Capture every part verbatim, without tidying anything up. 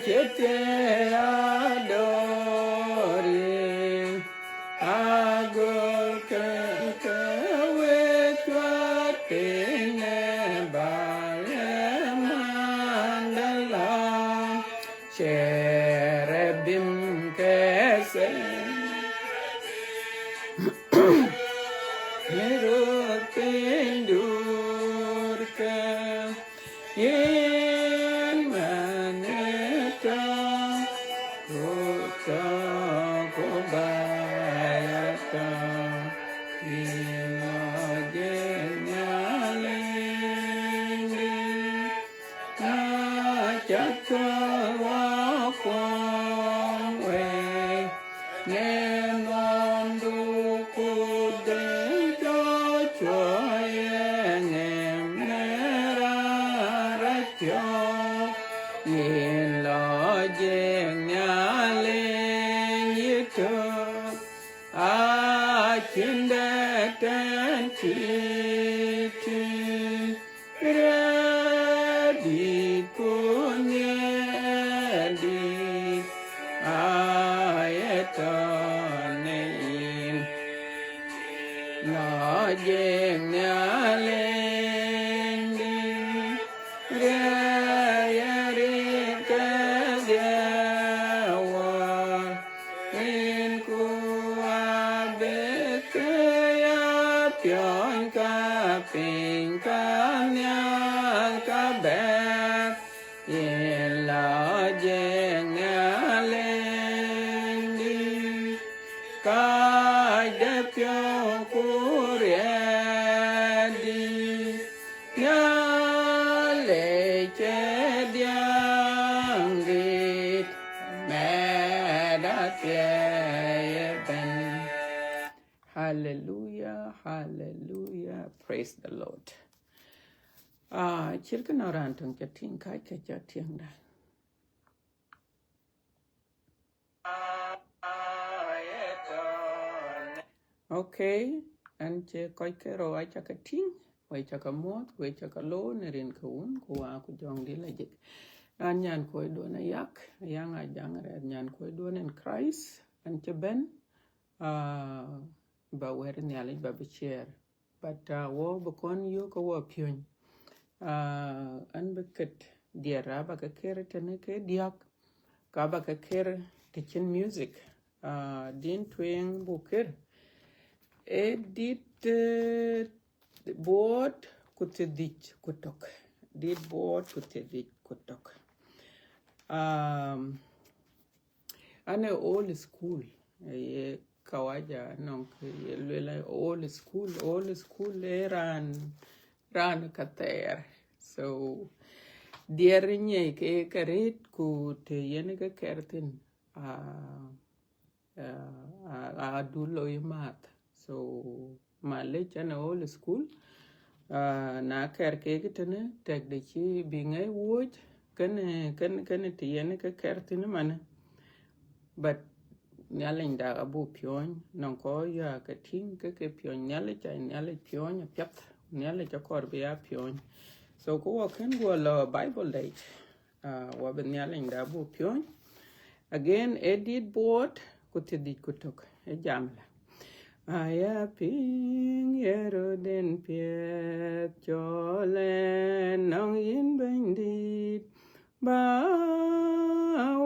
Tete adori, agor ke ke we tuat pine bare mandala, cherubim kese. Mirut pindur ke, yen maneta, kuta kubayata, ila jenya lengi. Acath ke wakuɔŋ wei, në nɔmdu ku dëŋ cɔl cuɔ ye ŋëm në raan rac piɔ̈u, yïn lɔ jiëk Nhialic yïtök, acïn dɛ̈t tɛ̈n cï tïŋ. Rɛ̈ɛ̈r dït ku nhiɛɛr dït aye tɔ̈ në yïn. Lɔ jiëk Nhialic dït, rɛ̈ɛ̈r ye rin kedhie wär. Rin ku abëk ke ya piɔ̈ny ka piny ka nhial ka bɛ̈ɛ̈r, yïn lɔ jiëk Nhialic dït, kac de piɔ̈u ku riɛl dït. Nhialic ë diäŋ dït, mɛt athiɛɛi ëbɛ̈n. Hallelujah, hallelujah, praise the Lord. Ah, cït kënë raan töŋ ca tïŋ, kac ke ca tiɛŋda. Okay, an cï kɔc ke rou aca ke tïŋ, wek ca ke muɔ̈th, wek ca ke loor në rin ke Wun ku Wä ku Jɔŋdït Lajik. An nyan kuɔ̈cduɔ̈n Ayak, Ayaŋ Ajaŋ Rɛɛth, nyan kuɔ̈cduɔ̈n in Christ, an cï bɛ̈n, ah, ba wɛ̈t Nhialic ba bï share. But, uh, wɔ bï kɔn yök ke wɔ piöny. Uh, an bï ket diɛt aba ke ker tënë ke diäk, ka ba ke ker të cïn music. Uh, din tueŋ buk ker. Ee dit, eh, buɔɔt ku thiërdhïc ku tök. Dit buɔɔt ku thiërdhïc ku tök. Um, An ë old school, ye kawaja nɔŋ kë ye luel old school, old school ee raan, raan ka thɛɛr. So, diɛt nyiɛc ke ke rëët ku të yen ke kɛr thïn, ah, ah, ah, adu loi math. So, malec, an ë old school. Ah, na kɛr kek tënë, tɛ̈k de cï bï ŋɛi wuɔ̈c, kënë, kënë, kënë të yen ke kɛr thïn ëmanë. But Nhialic da abuk piɔ̈ny, nɔŋ kɔc ya ke tïŋ ke ke piɔ̈ny Nhialic, a Nhialic piɔ̈ny apiɛth, Nhialic akɔɔr bï ya piɔ̈ny. So, ku wɔ kën guɔ lɔ Bible dɛc. Ah, wɔ bï Nhialic da buk piɔ̈ny. Again, ee dit buɔɔt ku thiërdhïc ku tök, ee jam lë. Aya piŋ ye rot en piɛth cɔl ɛn nɔŋ yïn Bɛ̈nydït, ba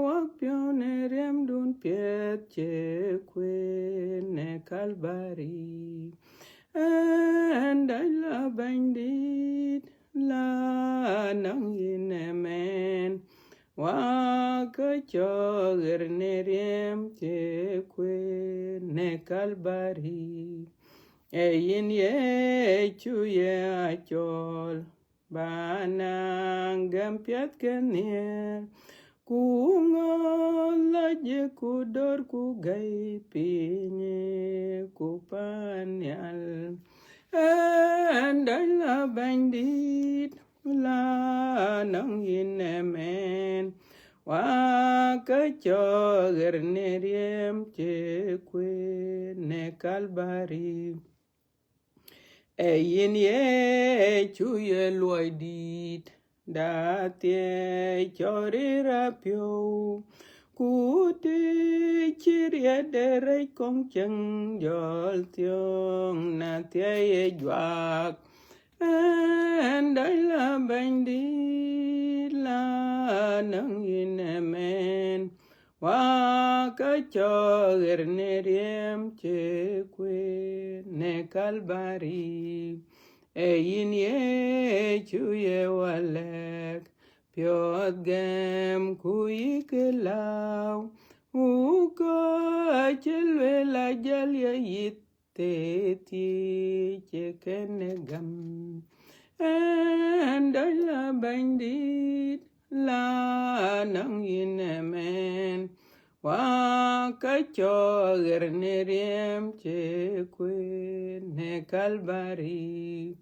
wak piɔ̈u në riɛmdun piɛth cï kueen në Kalbari. Ɛn dac la Bɛ̈nydït, la nɔŋ yïn ëmɛn, wak ke cɔk ɣer në riɛm cï kueen në Kalbari. Ee yïn Yecu ye acɔl, ba naŋ gɛm piɛth ke nhiɛɛr, ku ŋɔl la jik ku dor ku gäi piny ku pan nhial. Ɛn dac la Bɛ̈nydït, la nɔŋ yïn ëmɛn, wak ke cɔk ɣer në riɛm cï kueen në Kalbari. Ee yïn Yecu ye luɔi dït, da thiëëc cɔɔr ë rapiɔ̈u, ku të cï riɛt de rɛc kɔŋ cieŋ jɔl thiɔ̈ŋ na thiëëc ë juak. Ɛn dɔc la Bɛ̈nydït la nɔŋ yïn ëmën, wa ka cɔk ɣer në riɛm cï kueen në Kalbari. Ee yïn Yecu ye wa lɛ̈k, piɔ̈ɔ̈th gɛm ku yï kë lääu, ku kɔc cï lueel ajäl ye yith thëëth thiëëc ë kënë gam. Ɛn dɔc la Bɛ̈nydït la nɔŋ yïn ëmën, wa ka cɔk ɣer në riɛm cï kueen në Kalbari.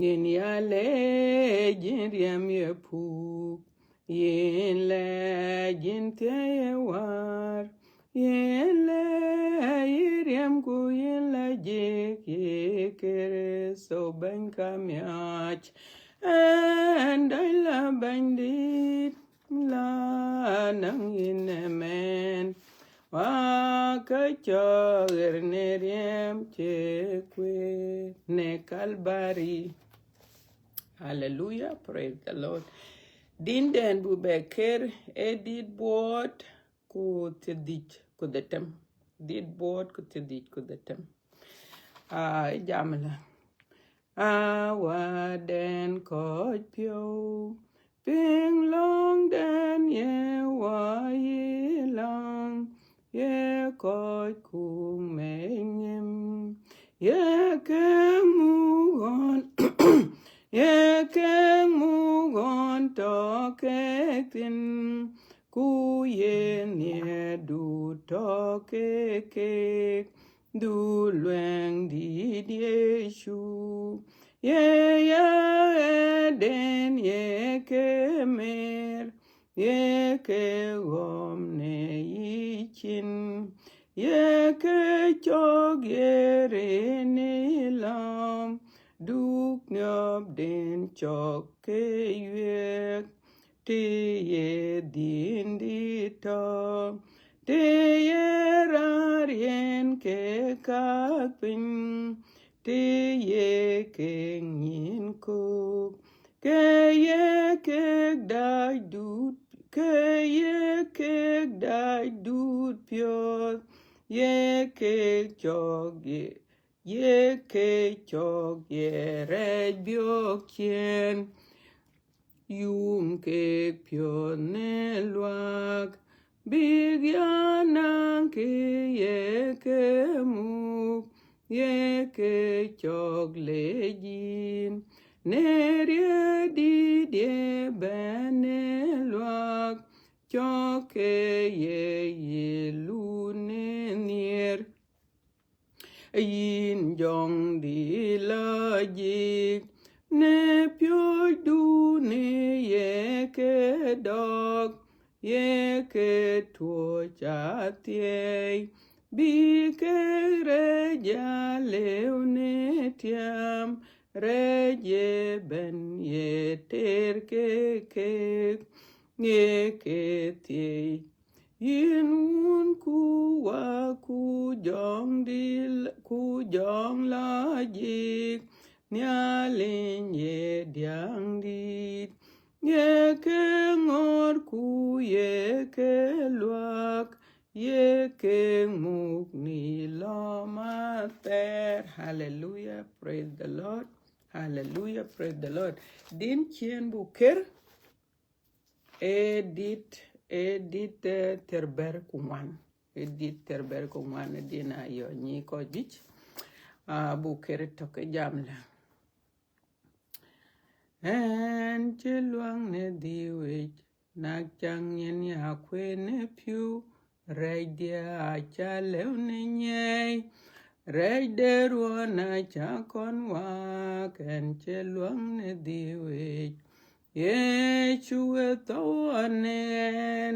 Yïn ya leec yïn riɛm ye puk, yïn lɛc yïn thiëëc ye wäär, yïn lɛc yï riɛm ku yïn la jik yï Kërtho Bɛ̈ny ka miɔɔc. Ɛn dɔc la Bɛ̈nydït la nɔŋ yïn ëmën, wa ka cɔk ɣer në riɛm cï kueen në Kalbari. Hallelujah, praise the Lord. Dindɛn bu bɛ kër ë dit buɔɔt ku thiërdhïc ku dhetem. Dit buɔɔt ku thiërdhïc ku dhetem. Aa, jam la. Aa, wädɛn kɔc piɔ̈u, piŋ lɔ̈ŋdɛn ye wa yï lɔ̈ŋ, ye kɔc kuŋ mec ŋim, ye ke muk ɣɔn, ye ke muk ɣɔn tɔ̈ ke thïn, ku ye nhiëërdu tɔ̈ ke keek, du luɛŋdït Yecu, ye ya ɣɛɛrden ye ke mer, ye ke ɣɔ̈m në yï cin, ye ke cɔk ye rin ë lɔ̈ɔ̈m, duk niɔpden cɔk ke yuëëk, të ye dhïndït tɔ̈, të ye raan riɛ̈n ke kak piny, të ye kek nyïn kök, ke ye kek dac dut, ke ye kek dac dut piɔ̈ɔ̈th, ye kek cɔk ye, ye kek cɔk ye rɛc biɔ̈ɔ̈k ciëën. Yum kek piɔ̈ɔ̈th në luaak, bïk ya naŋ kë ye ke muk, ye ke cɔk lec yïn, në riɛ̈ɛ̈cdït ye bɛ̈n në luaak, cɔk ke ye yï lut në nhiëër. Yïn jɔŋdït lɔ jik në piööcdun ye ke dɔ̈k, ye ke tuɔ̈c athiɛɛi, bï ke rɛc alëu në tiam, rɛc ye bɛ̈n ye teer ke keek, ye ke thiëi. Yïn wun ku wä ku jɔŋdït, ku jɔŋ lɔ jik, Nhialic ye diäŋdït, ye ke ŋɔ̈ɔ̈r ku ye ke luäk, ye ke muk në lɔ̈ɔ̈m athɛɛr. Hallelujah, praise the Lord. Hallelujah, praise the Lord. Din ciën bu kër, ee dit, ee dit, eh, thiërbɛ̈t ku ŋuan. Ee dit thiërbɛ̈t ku ŋuan, ee din ayɔ nyi kɔc juëc. Ah, bu kër tök ke jam la. Ɛn cï luaŋ në dhiëëu yic, nak caŋ nyin ya kueen në piu, rɛɛcdiɛ̈ aca lëu në nyiɛɛi, rɛɛc de ruɔ̈ɔ̈n aca kɔn waak, ɛn cï luaŋ në dhiëëu yic. Yecu ë thou ɣɔn ɛn,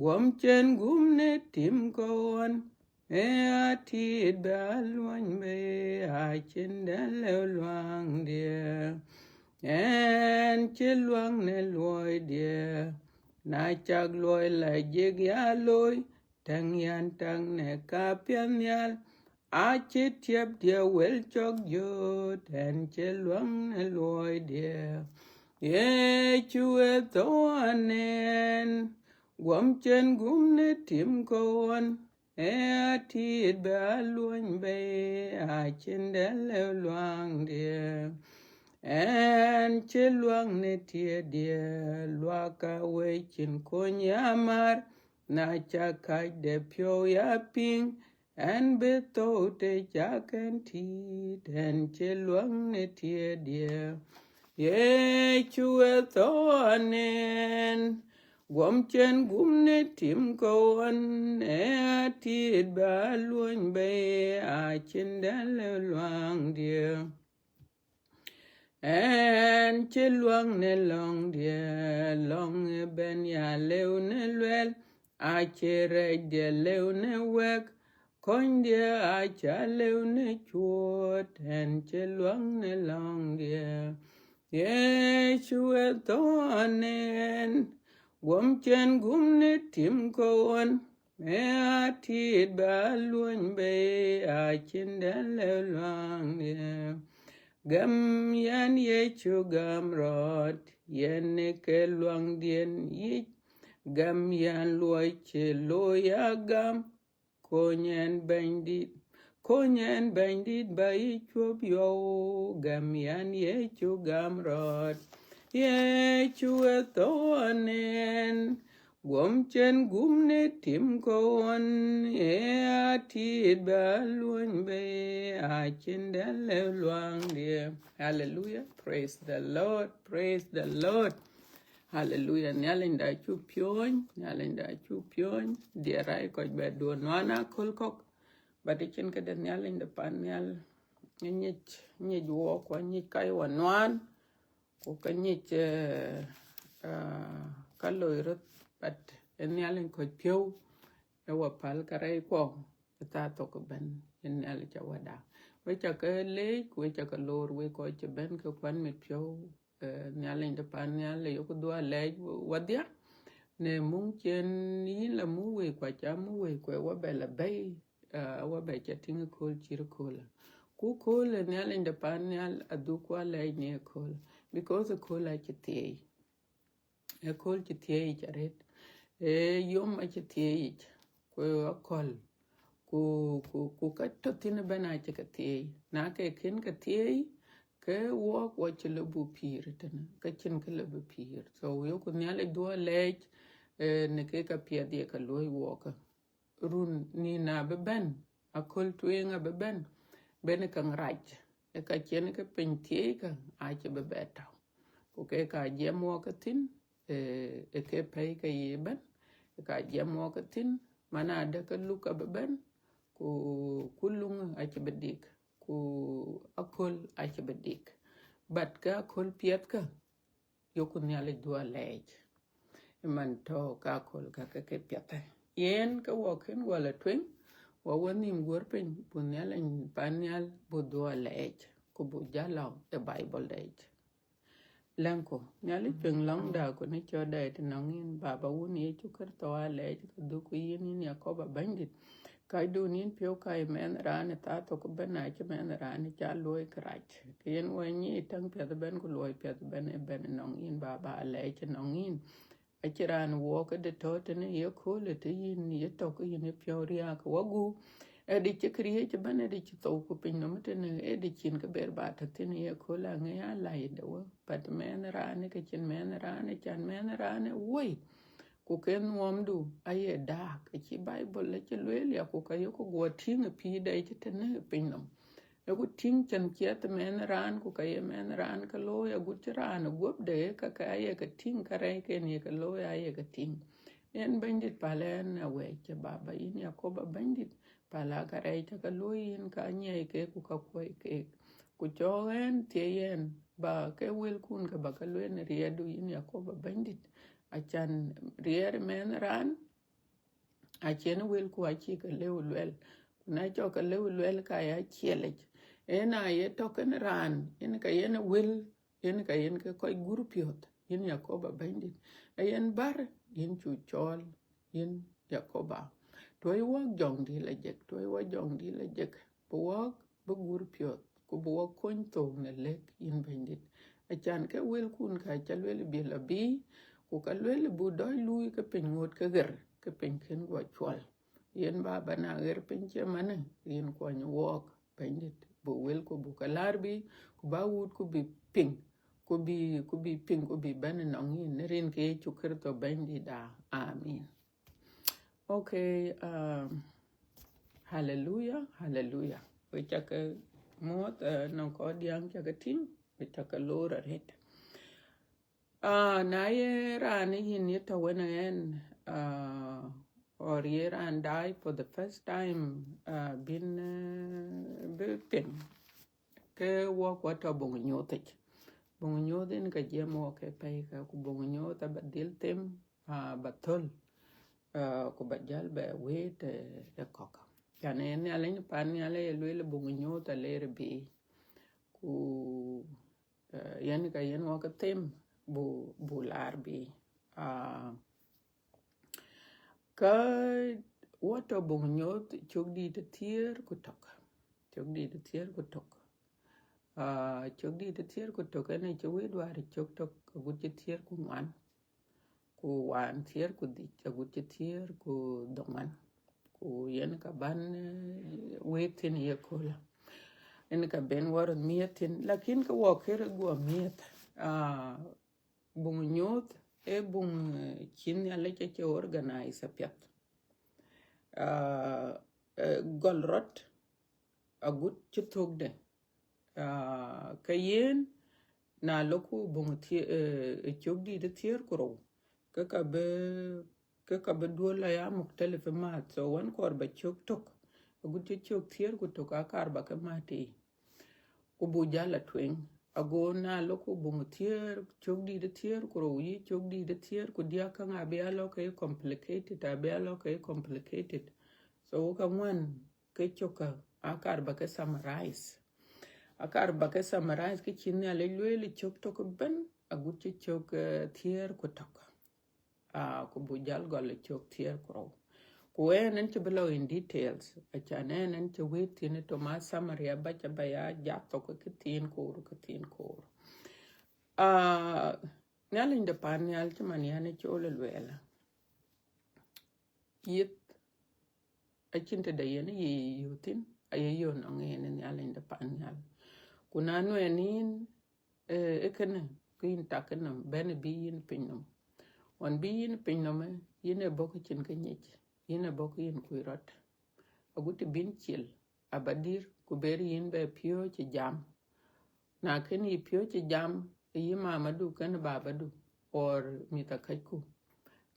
guɔ̈m cïn gum në tim ke ɣɔn, ee atit bï aluɔny bei, acïn dɛ̈t lëu luaŋdiɛ̈. Ɣɛn cï luäŋ në luɔidiɛ̈, na cak luɔi la jek ya looi, tɛ̈ŋ yɛn tak në kapiɛth nhial, acï tiɛpdiɛ̈ wël cɔk jöt, ɣɛn cï luäŋ në luɔidiɛ̈. Yecu ë thou anɛn, guɔm cïn gum në tim ke ɣɔn, ë atit bï a luɔny bei, acïn dɛ̈t lëu luaŋdiɛ̈. Ɣɛn cï luäŋ në tiɛɛtdiɛ̈, luak awëi cïn kony ya mar, na ca kac de piɔ̈u ya piŋ, ɣɛn bï thou të ca kɛn tït, ɣɛn cï luäŋ në tiɛɛtdiɛ̈. Yecu ë thou anɛn, guɔm cïn gum në tim ke ɣɔn, ë atit bï a luɔny bei, acïn dɛ̈t lëu luaŋdiɛ̈. Ɣɛn cï luäŋ në lɔ̈ŋdiɛ̈, lɔ̈ŋ ëbɛ̈n ya lëu në luɛl, acï rɛɛcdiɛ̈ lëu në wɛ̈k, konydiɛ̈ aca lëu në cuɔ̈t, ɣɛn cï luäŋ në lɔ̈ŋdiɛ̈. Yecu ë thou anɛn, guɔm cïn gum në tim ke ɣɔn, ë atit bï a luɔny bei, acïn dɛ̈t lëu luaŋdiɛ̈. Gam yɛn Yecu gam rɔt, yɛn ë ke luaŋdiɛ̈n yic, gam yɛn luɔi cï looi ya gam, kony ɣɛn Bɛ̈nydït, kony ɣɛn Bɛ̈nydït ba yï cuɔp yɔu, gam yɛn Yecu gam rɔt. Yecu ë thou anɛn, guɔm cïn gum në tim ke ɣɔn, ë atit bï a luɔny bei, acïn dɛ̈t lëu luaŋdiɛ̈. Hallelujah, praise the Lord, praise the Lord. Hallelujah. Nhialinda cuk piɔ̈ny, Nhialinda cuk piɔ̈ny. Diɛt rac kɔc bɛ duɔ̈n nuan aköl kɔ̈k. But acïn këde Nhialinda pan nhial. Nyic, nyic wɔ ku nyic ka ye wɔ nuan. Ku ka nyic, eh, ah, ka loi röt. But ë Nhialic kɔc piɔ̈u, ë wɔ päl ka rɛc kuɔ, ë thaa thok ëbɛ̈n, ë Nhialic ca wada. Wek ca ke leec, ku wek ca ke loor, wek kɔc cï bɛ̈n ke kuan mit piɔ̈u. Eh, Nhialic de pan nhial ë yok dhuɔ̈k alɛɛc wadhia, në muŋ cïn yïn la muk wei, ku aca muk wei, ku ë wɔ bɛ la bɛ̈i, eh, wɔ bɛ ca tïŋ ë kööl cït ë kööl. Ku kööl ë Nhialic de pan nhial adhuk ku alɛɛc në ë kööl, because ë kööl acï thiëëi. Ë kööl cï thiëëi ca rëët. Ë yom acï thiëëi yic, ku akɔ̈l, ku, ku, ku ka tɔ̈ thïn ëbɛ̈n acï ke thiëëi. Na ke kën ke thiëëi, ke wɔk wɔ cï lɔ buk pïïr tënë, ke cïn kë lɔ bï pïïr. So, yoku Nhialic dhuɔ̈k alɛɛc, eh, në kë ka piɛth ye ke luɔ̈i wɔk. Run nïn abï bɛ̈n, aköl tueŋ abï bɛ̈n, bɛ̈n ë käŋ rac, ë ka cïn ke piny thiëëi kä, acï bï bɛ tɔ̈u. Ku ke ka jiɛɛm wɔk ke thïn, eh, ë ke pɛ̈i ke ye bɛ̈n, ë ka jiɛɛm wɔk ke thïn, man adë ke luk abï bɛ̈n, ku, ku luŋ acï bï dik, ku aköl acï bï dik. But ke aköl piɛth kä, yoku Nhialic dhuɔ̈k alɛɛc. Ë man tɔ̈ ka aköl ka ke ke piɛth. Yen ke wɔ kën wɔ la tueŋ, wɔ wɔ nhïïm guɔ̈r piny, bu Nhialic pan nhial bu dhuɔ̈k alɛɛc, ku bu jal lɔ ë Bible dɛɛc. Lɛ̈ŋku, Nhialic piŋ lɔ̈ŋda ku në cɔ̈ɔ̈tda ë tënɔŋ yïn, Baba Wun Yecu Kërtho alɛɛc, ka dhuk yïn, yïn Yakoba Bɛ̈nydït. Kacdun yïn piɔ̈u ka ye mɛnh raan ë thaa thok ëbɛ̈n, acï mɛnh raan ë ca luɔ̈i kërac. Ke yen wɔ nyic täŋ piɛth ëbɛ̈n ku luɔi piɛth ëbɛ̈n ëbɛ̈n ënɔŋ yïn, Baba, alɛɛc ënɔŋ yïn. Acïn raan wɔk këde tɔ̈ tënë ye kööl ë të yïn ye tök yïn ë piɔ̈u riääk wagup. Ë dï cï këriëëc ëbɛ̈n, ë dï cï thou ku piny nɔm tënë, ë dï cïn kë ber ba tɔ̈ thïn ye kööl aŋë ya läi de wë. But mɛnh raan ë ke cïn mɛnh raan ë can mɛnh raan ë woi. Ku ke nuɔmdu aye daak, acï Bible acï lueel ya, ku ka yok guɔ tïŋ ë pïïrde cï tënë piny nɔm. Ë ku tïŋ cän ciɛth mɛnh raan, ku ka ye mɛnh raan ke looi agut cï raan ë guɔ̈pde, ka, ka aye ke tïŋ, ka rɛɛc ken ye ke looi aye ke tïŋ. Yen Bɛ̈nydït, päl ɣɛn awɛ̈c cï Baba yïn Yakoba Bɛ̈nydït, päl aa ka rɛɛc cä ke looi yïn, ka nyiɛɛi keek ku ka kuɔi keek. Ku cɔk ɣɛn thiëi ɣɛn, ba ke wëlkun ke ba ke lueel në riɛldu yïn Yakoba Bɛ̈nydït, acan riɛl mɛnh raan, acïn wëlku acï ke lëu luɛl. Ku na cɔk ke lëu luɛl, ka ya ciɛlic. Yen a ye tɔ̈ kën raan, yen ka yen wël yen ka yen ke kɔc gur piɔ̈th, yen Yakoba Bɛ̈nydït. Ayen bär, yen cu cɔɔl, yen Yakoba. Tuɔi wɔk jɔŋdït la jek, tuɔi wɔk jɔŋdït la jek, bï wɔk bï gur piɔ̈th, ku bï wɔk kony thok në lëk, yen Bɛ̈nydït. Acan ke wëlkun ka ca lueel bï la bï, ku ka lueel bï dɔc luui ke piny ŋot ke ɣer, ke piny kën guɔ cuɔl. Yen ba ba na ɣer piny cï manë, yen kuɔny wɔɔk, Bɛ̈nydït, bï wëlku buk ke lär bï, ku ba wut ku bï piŋ, ku bï, ku bï piŋ, ku bï bɛ̈n ënɔŋ yïn, në rin ke Yecu Kërtho Bɛ̈nydïtda. Amin. Okay, um, hallelujah, hallelujah. We cakë muɔ̈th, uh, nɔŋ kɔc diäŋ cakë tïŋ, we cakë lor arëët. Ah, na ye raan yïn ye tɔ̈ wën ɣɛn, ah, or ye raan daai for the first time, ah, bïn, eh, bï piŋ, ke wɔk wa tɔ̈ buŋ nyuɔ̈th yic. Buŋ nyuɔ̈th yen ka jiɛɛm wɔk ke pɛ̈i ka, ku buŋ nyuɔ̈th aba dhil them, ah, ba thöl, ah, ku ba jäl bɛ wëët, eh, ë kɔ̈k. Can ë Nhialic pan nhial ye lueel buŋ nyuɔ̈th aler bï, ku, eh, yen ka yen wɔk them bu, bu laar bï. Ah, ka wɔ tɔ̈ buŋ nyuɔ̈th cök dït thiëër ku tök. Cök dït thiëër ku tök. Ah, cök dït thiëër ku tök, ënë cï wëët wäär cök tök agut cï thiëër ku ŋuan. Ku wään thiëër ku dhïc agut cï thiëër ku dhoŋuan. Ku yen ka ban, eh, wëët thïn ye köölë. Yen ka ben wɔ röt miëth thïn, lakin ke wɔ kërë guɔ miëth. Ah, buŋ nyuɔ̈th, ee buŋ, eh, cï Nhialic acï organize apiɛth. Ah, eh, gɔl rɔt agut cï thökde. Ah, ke yen, na lɔku buŋ thie-, eh, cök dït thiëër ku rou, ke ka bï, ke ka bï duɔl aya muktalif ëmääth. So, wën kɔɔr ba cök tök, agut cï cök thiëër ku tök, akaar ba ke määth tei, ku buk jäl a tueŋ. Ago na lɔku buŋ thiëër, cök dït thiëër ku rou, yï cök dït thiëër ku diäk, käŋ abï a lɔ ke complicated, abï a lɔ ke complicated. So, ka ŋuan ke cök kä, akaar ba ke summarize. Akaar ba ke summarize, ke cï Nhialic lueel cök tök ëbën, agut cï cök, eh, thiëër ku tök. Ah, ku buk jäl gɔl cök thiëër ku rou. Ku ënë ënë cï bï lɔ in details, acan ënë ënë cï wëët thïn ë tɔ̈ ma summary abac aba ya jat thok ke thiin koor, ke thiin koor. Ah, Nhialic de pan nhial cï man yɛn ë cɔl ë lueel. Yith acïn tëde yen ye yöth thïn, aye yöth nɔŋ yen ë Nhialic de pan nhial. Ku na nuɛɛn yïn, eh, ë kënë, ke yïn tak ë nɔm, bɛ̈n bï yïn piny nɔm. Ɣɔn bï yïn piny nɔm, eh, yïn ë bɔ̈ ke cïn kë nyic, yïn ë bɔ̈ ke yïn kuc rɔt. Agut të bïn cil, aba dïr, ku ber yïn bɛ piööc ë jam. Na kën yï piööc ë jam, ë yï mamadu kën babadu, or mïth akäcku,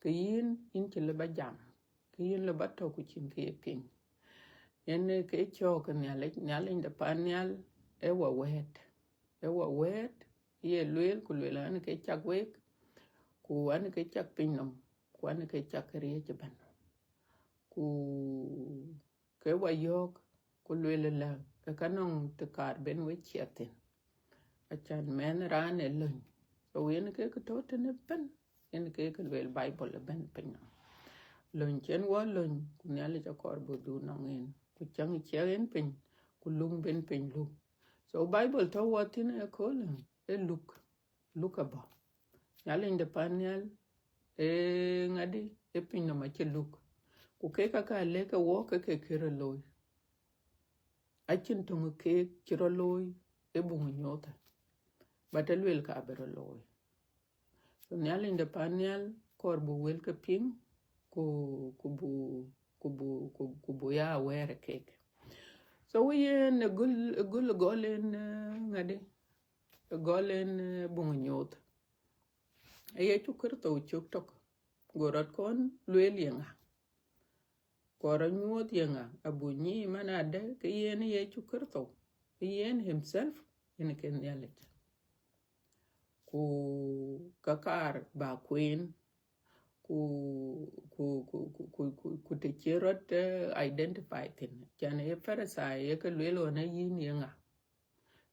ke yïn, yïn cï lëu ba jam, ke yïn lëu ba tɔ̈ ku cïn kë ye piŋ. Yen ë ke cɔɔk ë Nhialic, Nhialic de pan nhial, ë wa wɛ̈ɛ̈t, ë wa wɛ̈ɛ̈t, ye lueel, ku lueel an ke cak week, ku an ke cak piny nɔm, ku an ke cak këriëëc ëbɛ̈n. Ku ke wa yɔ̈ɔ̈k, ku lueel ëlä, ke ka nɔŋ të kaar ben we ciɛth thïn. Acan mɛnh raan ë löny. So yen ke kë tɔ̈ tënë ëbɛ̈n, yen ke kë lueel Bible ëbɛ̈n piny nɔm. Löny cïn wɔ löny, ku Nhialic akɔɔr bï dhuk nɔŋ yen. Ku cäŋ ciɛk yen piny, ku luŋ ben piny luk. So Bible tɔ̈ wɔ thïn ëköölë, ë luk, luk abɔ̈. Nhialic de pan nhial, ë ŋadï, ë piny nɔm acï luk. Ku kek aka lëk ke wɔ ke ke kë rɔt looi. Acïn töŋ keek cï rɔt looi ë buŋ nyuɔ̈th, but ë lueel ka bï rɔt looi. So Nhialic de pan nhial kɔɔr buk wël ke piŋ, ku, ku bu, ku bu, ku, ku bu ya aware keek. So yen ë gɔl, ë gɔl, ë gɔl en, eh, ŋadï, ë gɔl en, eh, buŋ nyuɔ̈th. Ë Yecu Kërtho cök tök, go rɔt kɔn lueel ye ŋa? Kɔɔr anyuɔ̈th ye ŋa? Abu nyic man adë ke yen Yecu Kërtho, ke yen himself, yen ke Nhialic. Ku ka kaar ba kueen, ku, ku, ku të cï rɔt, eh, identify thïn. Can ye Parithai ye ke lueel ɣɔn ë yïn ye ŋa?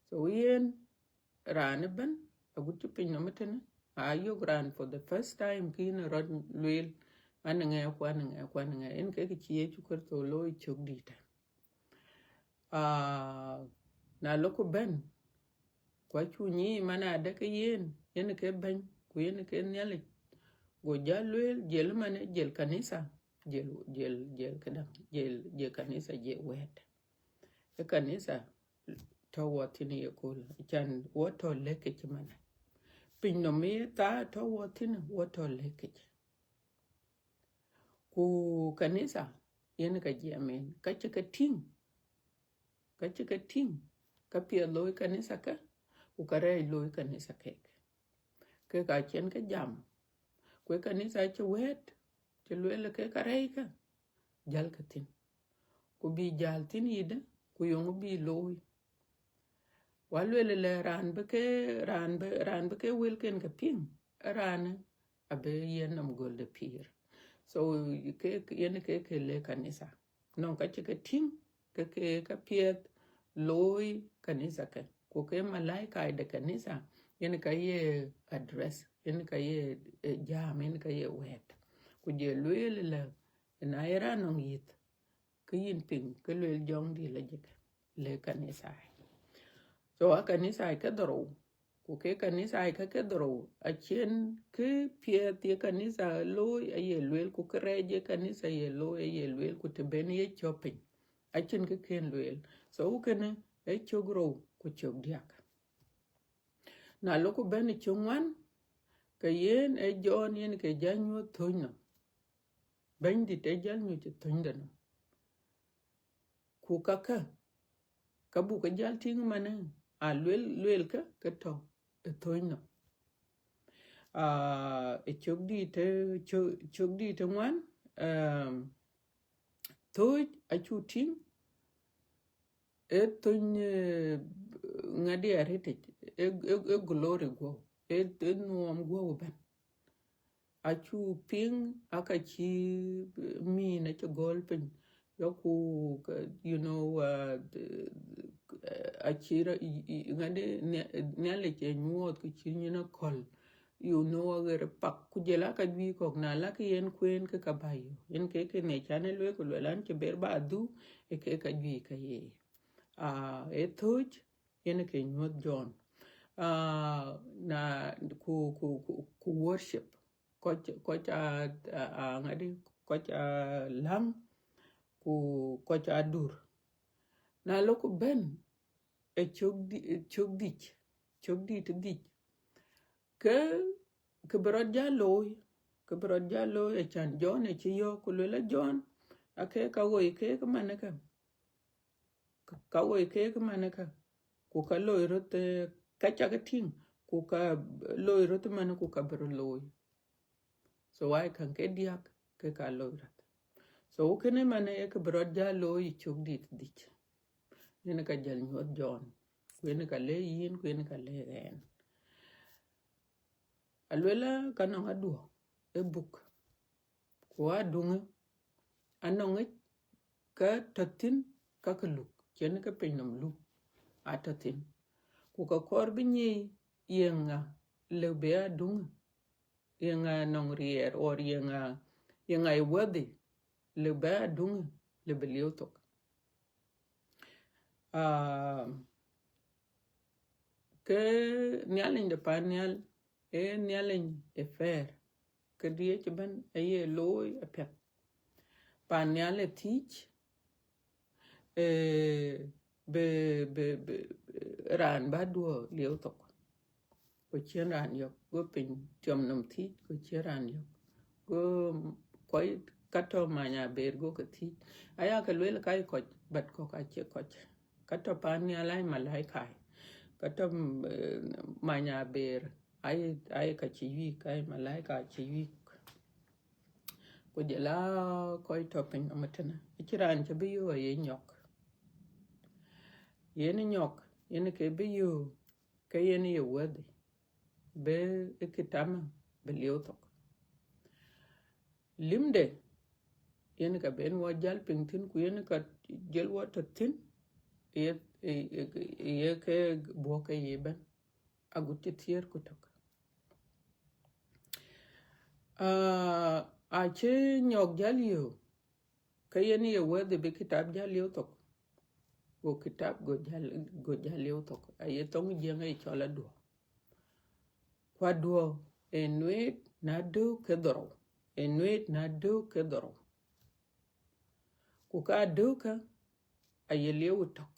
So yen raan ëbɛ̈n, agut cï piny nɔm ëtënë, aa yök raan for the first time kïn rɔt lueel, an ŋɛɛ ku an ŋɛɛ ku an ŋɛɛ, en kek cï Yecu Kërtho looi cök dïïtë. Aa, na lok ku bɛ̈n, ku acu nyic man adë ke yen, yen ke bɛ̈ny, ku yen ke Nhialic. Go jal lueel, jël man, jël kanitha, jël, jël, jël këdäŋ, jël, jël kanitha, jël wɛ̈ɛ̈t. Ë kanitha tɔ̈ wɔ thïn ye kööl, can wɔ tɔ̈ lëk ke cï man. Piny nɔm ye thaa tɔ̈ wɔ thïn, wɔ tɔ̈ lëk ke cï. Ku kanitha, yen ka jiɛɛm en, ka cï ke tïŋ, ka cï ke tïŋ, ka piɛth looi kanitha ke, ku ka rɛɛc looi kanitha kek. Kek acïn ke jam, ku ë kanitha cï wɛ̈ɛ̈t, cï lueel ke ka rɛɛc ke, jäl ke thïn. Ku bï jäl thïn yïdë, ku yöŋ bï looi. Wa lueel lɛ raan bï ke, raan bï, raan bï ke wëlken ke piŋ, ë raanë abï yen nɔm göl de pïïr. So, ke, yen ke, ke le kanitha. Nɔŋ ka cï ke tïŋ, ke, ke, ka piɛth looi kanitha ke. Ku ke malaika de kanitha, yen ka ye address, yen ka ye, eh, jam, yen ka ye wɛ̈ɛ̈t. Ku jël lueel lɛ, na ye raan nɔŋ yith, ke yïn piŋ, ke lueel Jɔŋdït lajik, le kanitha. So, a kanitha ke dhorou, ku ke kanitha ke, ke dhorou, acïn kë piɛth ye kanitha looi aye lueel, ku kërɛɛc ye kanitha ye looi aye lueel, ku të ben ye cɔ̈p piny, acïn kë kën lueel. So, kënë ee cök rou ku cök diäk. Na lok ku bɛ̈n ë cök ŋuan, ke yen ee Jɔn yen ke jal nyuɔ̈th thöny nɔm. Bɛ̈nydït ee jal nyuc ë thönyde nɔm. Ku kakë, ka buk ke jal tïŋ manë, a luel, luel ke, ke tɔ̈ ë thöny nɔm. Ah, ë cök dït, ë cök, cök dït ë ŋuan, ehm, thöc acu tïŋ, ë thöny, eh, ŋadï arëtic, ë, ë, ë glory guɔ̈u, ë, ë nuɔɔm guɔ̈u ëbɛ̈n. Acu piŋ, aka cï, eh, mïn acï gɔl piny, yɔku, ka, you know, uh, the, uh, acï ra-, i, i, ŋadï Nhia-, Nhialic ë nyuɔɔth, kë cï nyin akɔ̈l, you know, aɣer pak, ku jël aka juëc kɔ̈k, na lak yen kueen ke ka bä yök. Yen ke, ke ne can ë lueel, ku luel an, cï ber bä adhu, ë ke ka juëc ka ye. Ah, ë thöc, yen ke nyuɔ̈th Jɔn. Ah, na, ku, ku, ku, ku worship. Kɔc, kɔc a, a, a ŋadï, kɔc a läŋ, ku kɔc a dur. Na lok ku bɛ̈n, ë cök dï-, ë cök dhïc, cök dït dhïc. Ke, ke bï rɔt jal looi, ke bï rɔt jal looi, acan Jɔn ë cï yɔ̈ɔ̈k, ku luel a Jɔn, ake ka woi keek manë ke. Ka, ka woi keek manë ke, ku ka loi röt, eh, ka cak tïŋ, ku ka loi röt manë, ku ka bï röt looi. So wai käŋ ke diäk ke ka loi röt. So kënë manë ë ke bï rɔt jal looi ë cök dït dhïc. Yen ka jal nyuɔ̈th Jɔn, ku yen ka le yïn, ku yen ka le ɣɛn. Aluelë ka nɔŋ aduɔ ë buk, ku aduŋë anɔŋic ka tɔ̈ thïn, ka ke luk, cïn ke piny nɔm luk, atɔ̈ thïn. Ku ka kɔɔr bï nyic yeŋa lëu bï aduŋë, yeŋa nɔŋ riɛɛr, or yeŋa, yeŋa ë worthy lëu bï aduŋë, lëu bï lieu thok. Ah, ke Nhialic de pan nhial, ee Nhialic ë fair, ke diëc ëbɛ̈n aye looi apiɛth. Pan nhial ë thiëc, eh, bï, bï, bï, raan bä duɔ lieu thok. Ku cïn raan yök, go piny tiɔm nɔm thiëc, ku cïn raan yök. Go kɔc ka tɔ̈ many aber go ke thiëc. Aya ke luel ka ye kɔc, but kɔ̈k acie kɔc. Ka tɔ̈ pan nhial aye malaika. Ka tɔ̈, eh, many aber, aye, aye ka cï wiik, aye malaika cï wiik. Ku jɔl a kɔc tɔ̈ piny nɔm ëtënë. Acïn raan cï bï yök aye nyɔk. Yen nyɔk, yen ke bï yök, ke yen ye worthy bï ë kë tama bï lieu thok. Limde, yen ka ben wɔ jäl piŋ thïn, ku yen ka jël wɔ tɔ̈ thïn, ye, ye, ye ke buɔk ke ye ëbɛ̈n. agut cï thiëër ku tök. Ah, acï nyɔk jäl yök, ke yen ye wɛ̈th bï kitap jäl lieu thok. Go kitap go jäl, go jäl lieu thok. Aye thoŋ Jiëŋ ë cɔl aduɔ̈k. Ku aduɔ̈k ë nueet në adöök ke dhorou. Ë nueet në adöök ke dhorou. Ku ka adöök kä aye lieu tök.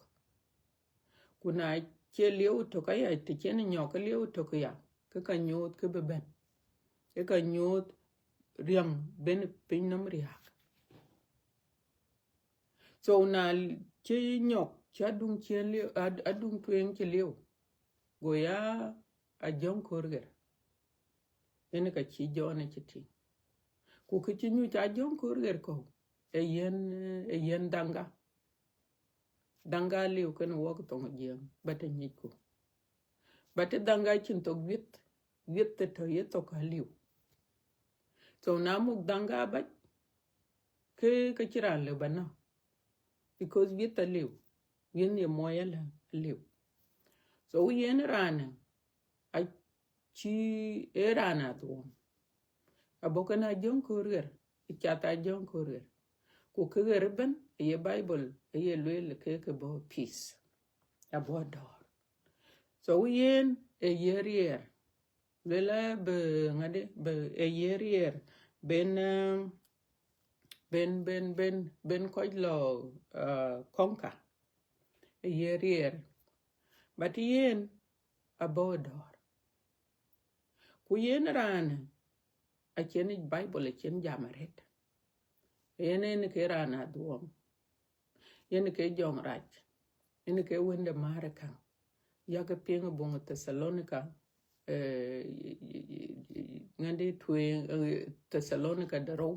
Ku na cie lieu tök aya, të cïn nyɔk ke lieu tök ya, ke ka nyuɔɔth ke bï bɛ̈n. Ke ka nyuɔɔth riäŋ ben piny nɔm riääk. So na cï nyɔk, cï aduŋ ciëën lieu, ad-, aduŋ tueŋ cï lieu, go ya Ajɔŋ Koor Ɣer. Yen ka cï Jɔn ë cï tïŋ. Ku kë cï nyuc Ajɔŋ Koor Ɣer kɔ̈u, ë yen, ë yen Dhaŋga. Dhaŋga liu kënë wok thoŋ Jiëŋ, but ë nyicku. But ë Dhaŋga cïn thok wieth, wieth të tɔ̈ ye thok aliu. So na muk Dhaŋga bac, ke, ke cï raan lëu ba nɔ̈k. Because wieth aliu, wieth ye muɔɔc alë aliu. So yen raanë, acï, ë raan adhuɔ̈m. Abɔ̈ kënë Ajɔŋ Koor Ɣer, ë cath Ajɔŋ Koor Ɣer. Ku kë ɣer ëbën, aye Bible, aye lueel ke ke bɔ̈ peace. Abɔ̈ dɔ̈ɔ̈r. So yen ë ye riɛɛr. Lueel bï ŋadï, bï ë ye riɛɛr. Ben, eh, ben, ben, ben, ben kɔc lɔ, eh, conquer. Ë ye riɛɛr. But yen abɔ̈ dɔ̈ɔ̈r. Ku yen raanë, acïn Bible acïn jam arëët. Yen en ke raan adhuɔ̈m. Yen ke jɔŋrac. Yen ke wënde määr ë käŋ. Yak piŋ buŋ Thessalonica, eh, ŋadï tueŋ, eh, Thessalonica de rou,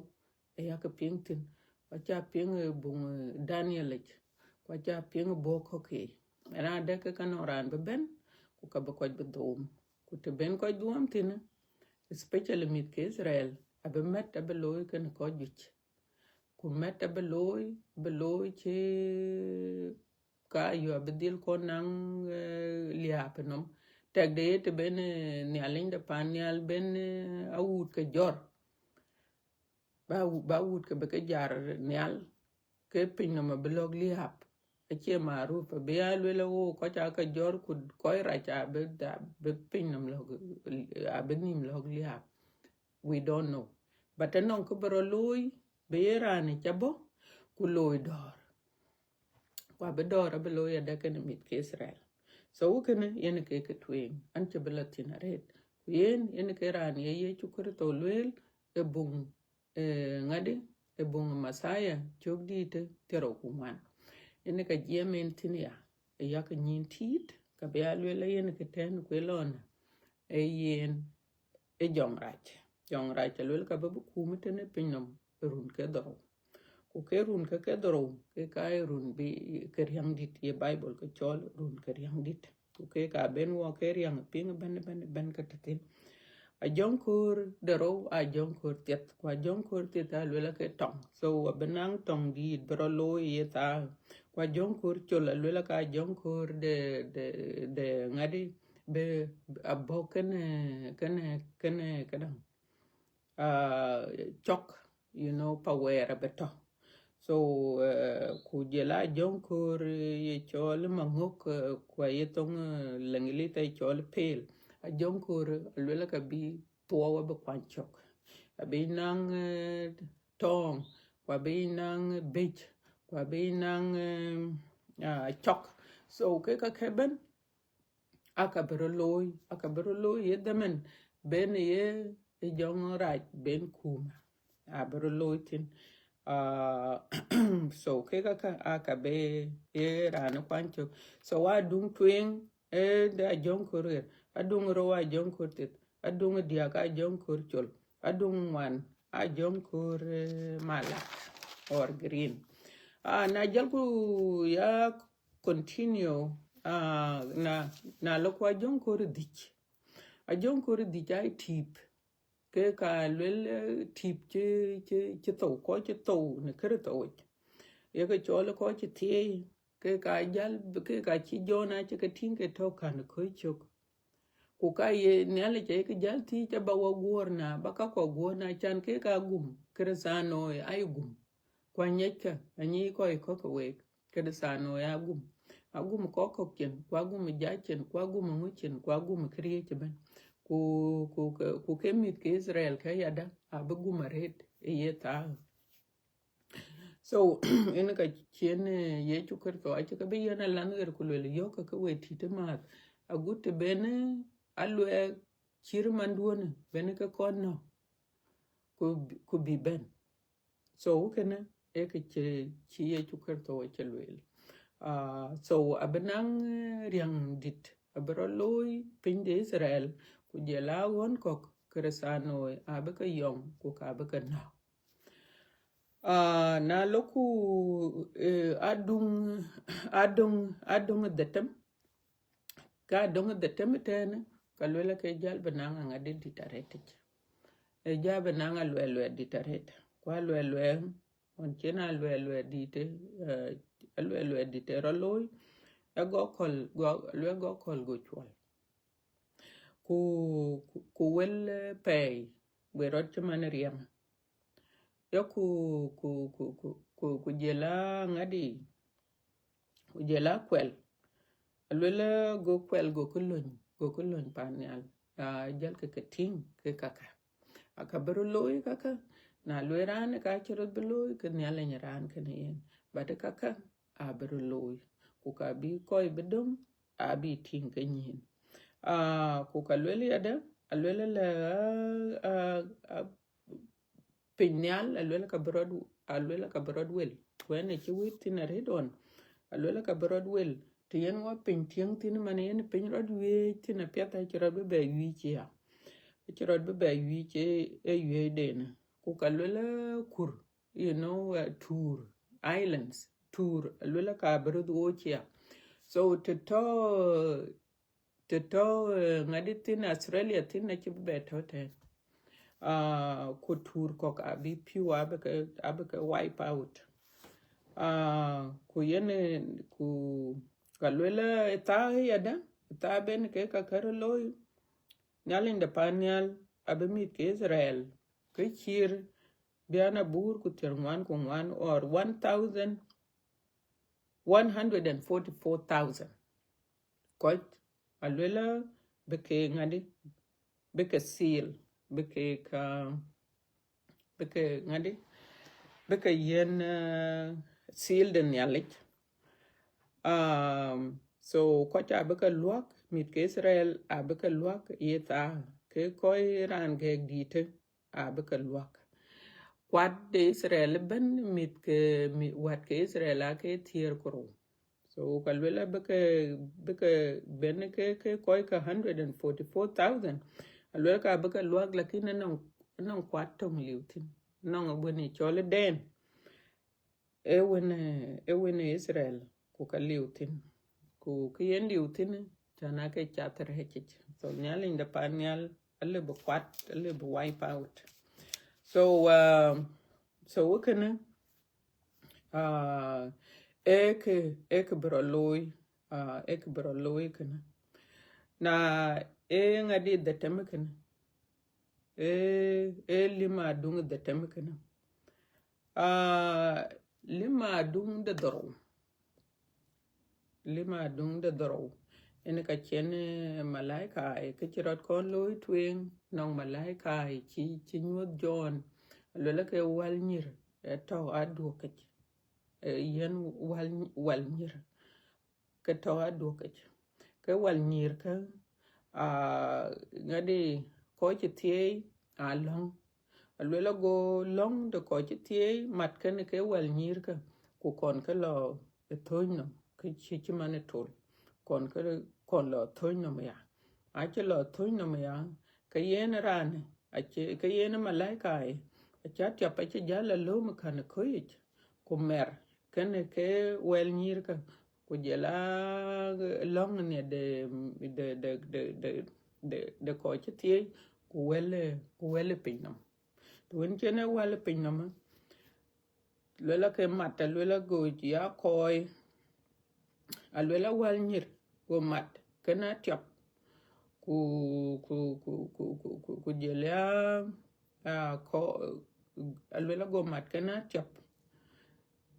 ë yak piŋ thïn. Ku aca piŋ, eh, buŋ, eh, Daniel yic. Ku aca piŋ buɔk kɔ̈k yiic. Raan dɛ̈ ke ka nɔŋ raan bï bɛ̈n, ku ka bï kɔc bï dhuɔ̈m. Ku të ben kɔc dhuɔ̈m thïn, especially mïth ke Israel, abï mɛt abï looi kënë kɔc juëc. Ku mɛt abï looi, bï looi cï ka yök abï dhil kɔn naŋ, eh, liääp ë nɔm. Tɛkde ye të ben, eh, Nhialic de pan nhial ben, eh, awut ke jɔr. Ba wu-, ba wut ke bï ke jar nhial, ke piny nɔm abï lɔ̈k liääp. Acie maruf, abï ya lueel, "Oh, kɔc aa ke jɔr ku kɔc rac abï, abï piny nɔm lɔ̈k, abï nïïm lɔ̈k liääp." We don't know. But anɔŋ kë bï rɔt looi, bï ye raan ë ca bɔ̈, ku looi dɔ̈ɔ̈r. Ku abï dɔ̈ɔ̈r abï looi adɛ̈ kënë mïth ke Israel. So kënë yen ke ke tueŋ, an cï bï lɔ thïn arëët. Ku yen, yen ke raan ye Yecu Kërtho lueel ë buŋ, eh, ŋadï, ë buŋ Mathayo cök dïït thiërrou ku ŋuan. Yen ka jiɛɛm en thïn ya, ë yak nyïn tiit, ka bï ya lueel yen ke tɛ̈n ku ë lɔn, ë yen ë jɔŋrac. Jɔŋrac aluel ka bï bï kuum tënë piny nɔm ë run ke dhorou. Ku ke run ke ke dhorou, ke ka ë run bï ke riäŋ dït, ye Bible ke cɔl run ke riäŋ dït. Ku ke ka ben wɔ ke riäŋ piŋ bɛ̈n, bɛ̈n, bɛ̈n ke tëthin. Ajɔŋ Koor de rou, Ajɔŋ Koor thieth, ku Ajɔŋ Koor thieth aluel ke tɔŋ. So abï naŋ tɔŋ dïït bï rɔt looi ye thaa. Ku Ajɔŋ Koor col aluel ka Ajɔŋ Koor de, de, de ŋadï, bï abɔ̈ kënë, kënë, kënë, këdäŋ, ah, cɔk, you know, pa wɛɛr abï tɔ̈. So, eh, ku jɔl Ajɔŋ Koor, eh, ye cɔl maŋök, eh, ku aye thoŋ, eh, Leŋlith aye cɔl pale. Ajɔŋ Koor aluel ka bï thuɔɔu abï kuany cök. Abï naŋ, eh, tɔɔŋ, ku abï naŋ bɛ̈c, ku abï naŋ, eh, ah, cɔk. So ke ka ke bɛ̈n, aka bï rɔt looi, aka bï rɔt looi ye dhaman ben ye, ye jɔŋrac ben kuumä. Abï rɔt looi thïn. Ah, so ke ka ka, aka bï ye raan kuany cök. So aduŋ tueŋ, eh, de Ajɔŋ Koor Ɣer, aduŋ rou Ajɔŋ Koor thieth, aduŋ diäk Ajɔŋ Koor col, aduŋ ŋuan Ajɔŋ Koor, eh, malak or green. Ah, na jɔlku ya continue, ah, na, na lɔ ku Ajɔŋ Koor dhïc. Ajɔŋ Koor dhïc aa tïp. Ke ka luel, eh, tïp cï, cï, cï thou, kɔc cï thou në Kërtho yic. Ye ke cɔl kɔc cï thieei, ke ka jäl, ke ka cï Jɔn acï ke tïŋ ke tɔ̈ kän ë kööc cök. Ku ka ye Nhialic ayekë jäl thiëc aba wɔ guɔ̈ɔ̈r, na ba ka kɔ̈k guɔ̈ɔ̈r, na can kek aa gum, Kërëthänooi aye gum. Ku anyiɛckë, anyic kɔc kɔ̈k ke week, Kërëthänooi agum. Agum kɔc kɔ̈k cin, ku agum jac cin, ku agum ŋö cin, ku agum këriëëc ëbën. Ku, ku, ku ke mïth ke Itharel ke yadä abï gum arëët ë ye thaa. So, yen ka cïn, eh, Yecu Kërtho acï ke bï yen alanh ɣer ku lueel, yɔ̈ɔ̈k ke we tït ë määth, agut të ben, eh, aluɛɛk cït manduɔ̈në, ben ke kɔn nɔ̈k, ku, ku bï bɛ̈n. So, kënë ee kë cï, cï Yecu Kërtho acï lueel. Ah, so, abï naŋ, eh, riäŋ dït, abï rɔt looi piny de Itharel, ku jɔl a ɣɔ̈n kɔ̈k Kërëthänooi abï ke yɔŋ, ku ka bï ke nɔ̈k. Ah, na lɔku, eh, adöŋ, adöŋ, adöŋ dhetem, ka adöŋ dhetem ëtɛ̈ɛ̈në, ka lueel ke jäl bï naŋ aŋäth dït arëët yic. Ee jäl bï naŋ aluɛɛl luɛɛl dït arëët. Ku aluɛɛl luɛɛl, ɣɔn cïn aluɛɛl luɛɛl dït, eh, aluɛɛl luɛɛl dït ë rɔt looi, ë gɔk kɔ̈l, gɔk, luɛɛl gɔk kɔ̈l go cuɔl. Ku, ku, ku wël, eh, pɛɛi, we rɔt cï man riɛm. Ya ku, ku, ku, ku, ku, ku jɔl a ŋadï, ku jɔl a kuɛl. Aluel go kuɛl, go kë löny, go kë löny pan nhial. Ah, jäl ke ke tïŋ ke kaka. Aka bï rɔt looi kaka, na lueel raan ka cï rɔt bï looi, ke Nhialic raan kënë yen. But kaka, abï rɔt looi. Ku ka bï kɔc bï döŋ, abï tïŋ ke nyïn. Ah, ku ka lueel yadë, aluel lɛ, ah, ah, ah, piny nhial, aluel ka bï rɔt, aluel ka bï rɔt wel. Ku ɣɛn ë cï wïït thïn arëët ɣɔn, aluel ka bï rɔt wel. Të yen wɔ piny tiëŋ thïn, man yen piny rɔt wiëëc thïn apiɛth, acï rɔt bï bɛ wiëëc ya. Acï rɔt bï bɛ wiëëc ë, ë wiëëcden. Ku ka luel, eh, kur, you know, uh, tuur, islands, tuur, aluel ka bï rɔt ɣooc ya. So, të tɔ̈, të tɔ̈, eh, ŋadï thïn, Australia thïn, acï bï bɛ tɔ̈ tɛ̈n. Ah, ku tuur kɔ̈k abï piu, abï ke, abï ke wipe out. Ah, ku yen, eh, ku ka luel, eh, thaa yadë, thaa ben ke ka kë rɔt looi, Nhialic de pan nhial abï mïth ke Itharel, ke cït bian abuur ku thiär ŋuan ku ŋuan, or one thousand one hundred and forty-four thousand. Kɔc aluel bï ke ŋadï, bï ke seal, bï ke ka, bï ke ŋadï, bï ke yiën, eh, seal de Nhialic. Um, so kɔc abï ke luäk, mïth ke Itharel abï ke luäk ye thaa, ke kɔc raan gɛɛk dïïtë abï ke luäk. Kuat de Itharel ëbën, mïth ke, mi-, wät ke Itharel ake thiër ku rou. So ka luel abï ke, bï ke ben ke, ke kɔc ke hundred and forty-four thousand. Aluel ka bï ke luäk, lakin anɔŋ, anɔŋ kuat töŋ liu thïn. Anɔŋ wën ë cɔl ë Dɛn. Ee wën, ee wën ë Itharel, ku ka liu thïn. Ku kë yen liu thïn, cän ake cath rɛ̈ɛ̈c yic. So Nhialic de pan nhial, alëu bï kuat, alëu bï wipe out. So, uh, so wë kënë, uh, ee kë, ee kë bï rɔt looi, uh, ee kë bï rɔt looi kënë. Na ee ŋadï dhetem kënë, ee, ee lim aduŋ dhetem kënë. Ah, lim aduŋ de dhorou. Lim aduŋ de dhorou. Yen ka cïn, eh, malaika, eh, ke cï rɔt kɔn looi tueŋ, nɔŋ malaika, eh, cï, cï nyuɔ̈th Jɔn, aluel ke wäl nyïr, eh, tɔ̈ aduɔ̈k yic. Eh, yen wäl, wäl nyïr. Ke tɔ̈ aduɔ̈k yic. Ke wäl nyïr kä, ah, ŋadï kɔc cï thieei aa lɔ̈ŋ. Aluel ago lɔ̈ŋ de kɔc cï thieei mat kënë ke wäl nyïr kä, ku kɔn ke lɔ ë thööc nɔm, ke cï, cï man ë tol, kɔn ke, kɔn lɔ thööc nɔm ya. Acï lɔ thööc nɔm ya, ke yen raanë, acï, ke yen malaika ë, acï atiɔp acï jäl alööm ë kän ë köc yic, ku mɛr kënë ke wäl nyïr kä, ku jɔl a lɔ̈ŋ nhiɛ̈ de, de, de kɔc cï thieei, ku wäl, ku wäl piny nɔm. Të wën cïn ë wäl piny nɔm, luel ake mat, aluel ago ya kɔɔi, aluel awäl nyïr, go mat, kënë atiɔp, Ku, ku, ku, ku, ku, ku, ku jël ya, ah, kɔ-, aluel ago mat kënë atiɔp.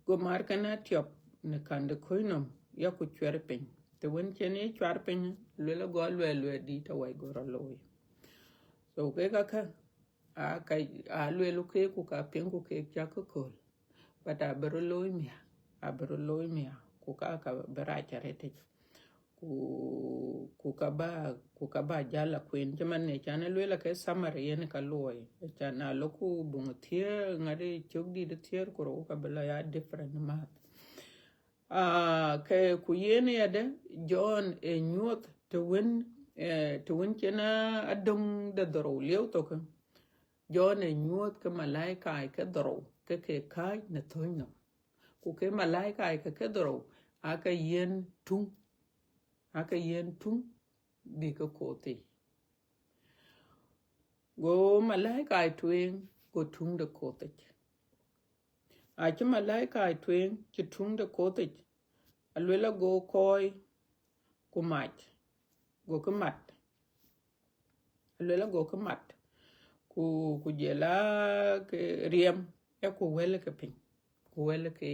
Go mat kënë atiɔp në kande kɔc nɔm, ya ku cuɛr piny. Të wën cïn ye cuɛr piny, aluel ago aluɛɛl luɛɛl dït awai go rɔ looi. So, kek akä, aa ka, aa lueel kek ku ka piŋ ku kek cak ke kööl. But abï rɔ looi miäk, abï rɔ looi miäk, ku ka ka bï rac arëtic. Ku, ku ka ba, ku ka ba jal a kueen. Cï man në can ë lueel ake summary yen ka luɔi. Can a lɔ ku buŋ thiëër, ŋadï cök dït thiëër ku rou ka bï lɔ ya different math. Ah, ke ku yen yadë, John ë nyuɔɔth të wën, eh, të wën cïn a, adöŋ de dhorou lieu thok. John ë nyuɔɔth ke malaika ke dhorou, ke ke kääc në thööny nɔm. Ku ke malaika ke ke dhorou, aa ke yiën tuŋ, aa ke yiën tuŋ bï ke koth yic. Go malaika tueŋ, go tuŋ de koth yic. Acï malaika tueŋ, cï tuŋ de koth yic, aluel ago kɔɔi ku mac, go ke mat. Aluel ago ke mat. Ku, ku jël a ke riɛm, ya ku wɛl ke piny, ku wɛl ke,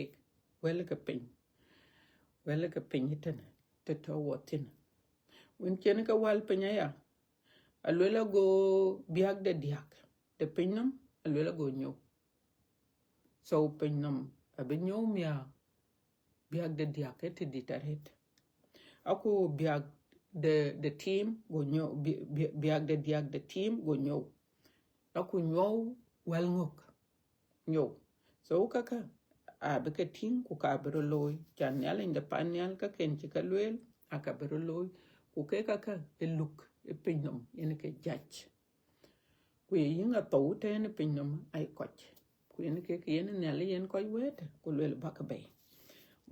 wɛl ke piny, wɛl ke piny tënë, të tɔ̈ wɔ thïn. Wën cïn ke wäl piny aya, aluel ago biäk de diäk de piny nɔm, aluel ago nyou. So piny nɔm abï nyou miäk, biäk de diäk ke të dït arëët. Aku biäk de, de tiim go nyou, bi-, bi-, biäk de diäk de tiim go nyou. Aku nyou wäl ŋök, nyou. So kakä abï ke tïŋ ku ka bï rɔ looi. Can Nhialic de pan nhial ka ken cï ka lueel, aka bï rɔ looi. Ku ke kakä ë luk ë piny nɔm yen ke judge. Ku ye yïŋ athou tënë piny nɔm ai kɔc. Ku yen kek yen Nhialic yen kɔc wɛ̈ɛ̈t, ku luel bäk bei.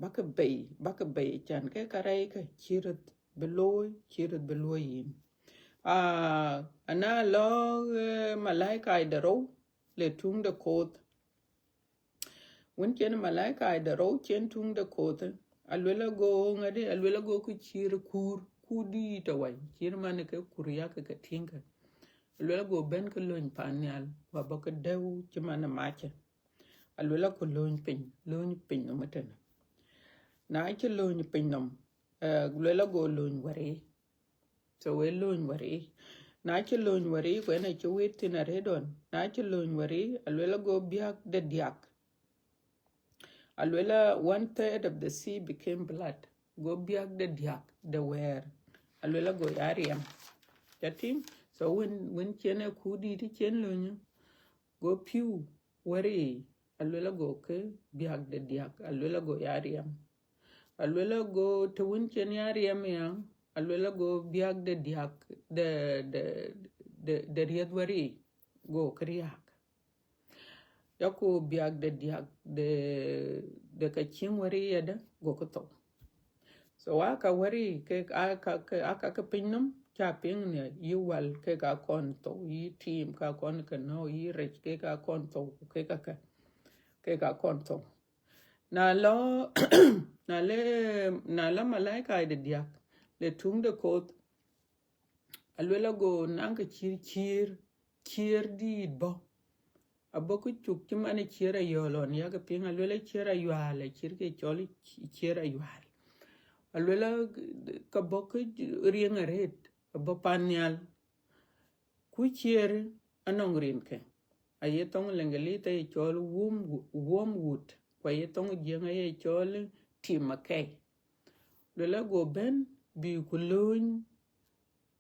Bäk bei, bäk bei, can ke ka rɛɛc ke cï röt bï looi, cï röt bï luɔ̈i yïn. Ah, ana lɔ, eh, malaika de rou, le tuŋ de koth. Wën cïn malaika de rou cïn tuŋ de koth, aluel ago ŋadï, aluel ago ke cïr kuur, kuur dït awai, cïr man ke kuur yak ke tïŋ ke. Aluel ago bɛ̈n ke lööny pan nhial, wa bɔ̈ ke dɛu cï man ë macë. Aluel ago lööny piny, lööny piny nɔm ëtënë. Na cï lööny piny nɔm, eh, luel ago lööny wär yic. So we lööny wär yic. Na cï lööny wär yic, ku en acï wit thïn arëët ɣɔn. Na cï lööny wär yic, aluel ago biäk de diäk. Aluel a one third of the sea became blood. Go biäk de diäk de wɛɛr. Aluel ago ya riɛm. Ca tïŋ? So wën, wën cïn ë kuur dït cïn lööny, go pïu wär yic. Aluel ago ke biäk de diäk. Aluel ago ya riɛm. Aluel ago të wën cïn ya riɛm ya, aluel ago biäk de diäk de, de, de, de riɛth wär yic, go ke riääk. Ya ku biäk de diäk de, de ka cieŋ wär yic yadë, go ke thou. So aka wär yic ke, aka, ke, aka ke piny nɔm, ca piŋ në yï wal ke ka kɔn thou, yï tiim ka kɔn ke nɔ̈k, yï rɛc ke ka kɔn thou, ku ke ka ke, ke ka kɔn thou. Na lɔ, na le, na lɔ malaika de diäk, le tuŋ de koth, aluel ago naŋ ke cïr, cïr, cïr dït bɔ̈. Abɔ̈ ke cuk cï man ë cïr ayɔ̈ɔ̈l ɣɔn, yak piŋ, aluel a cïr ayual, a cïr ke cɔl cïr ayual. Aluel a ka bɔ̈ ke riɛŋ arëët, abɔ̈ pan nhial. Ku cïr anɔŋ rinke, aye thoŋ Leŋgelith aye cɔl worm-, wormwood, ku aye thoŋ Jiëŋ aye cɔl tim akɛi. Luel ago bɛ̈n bï ku lööny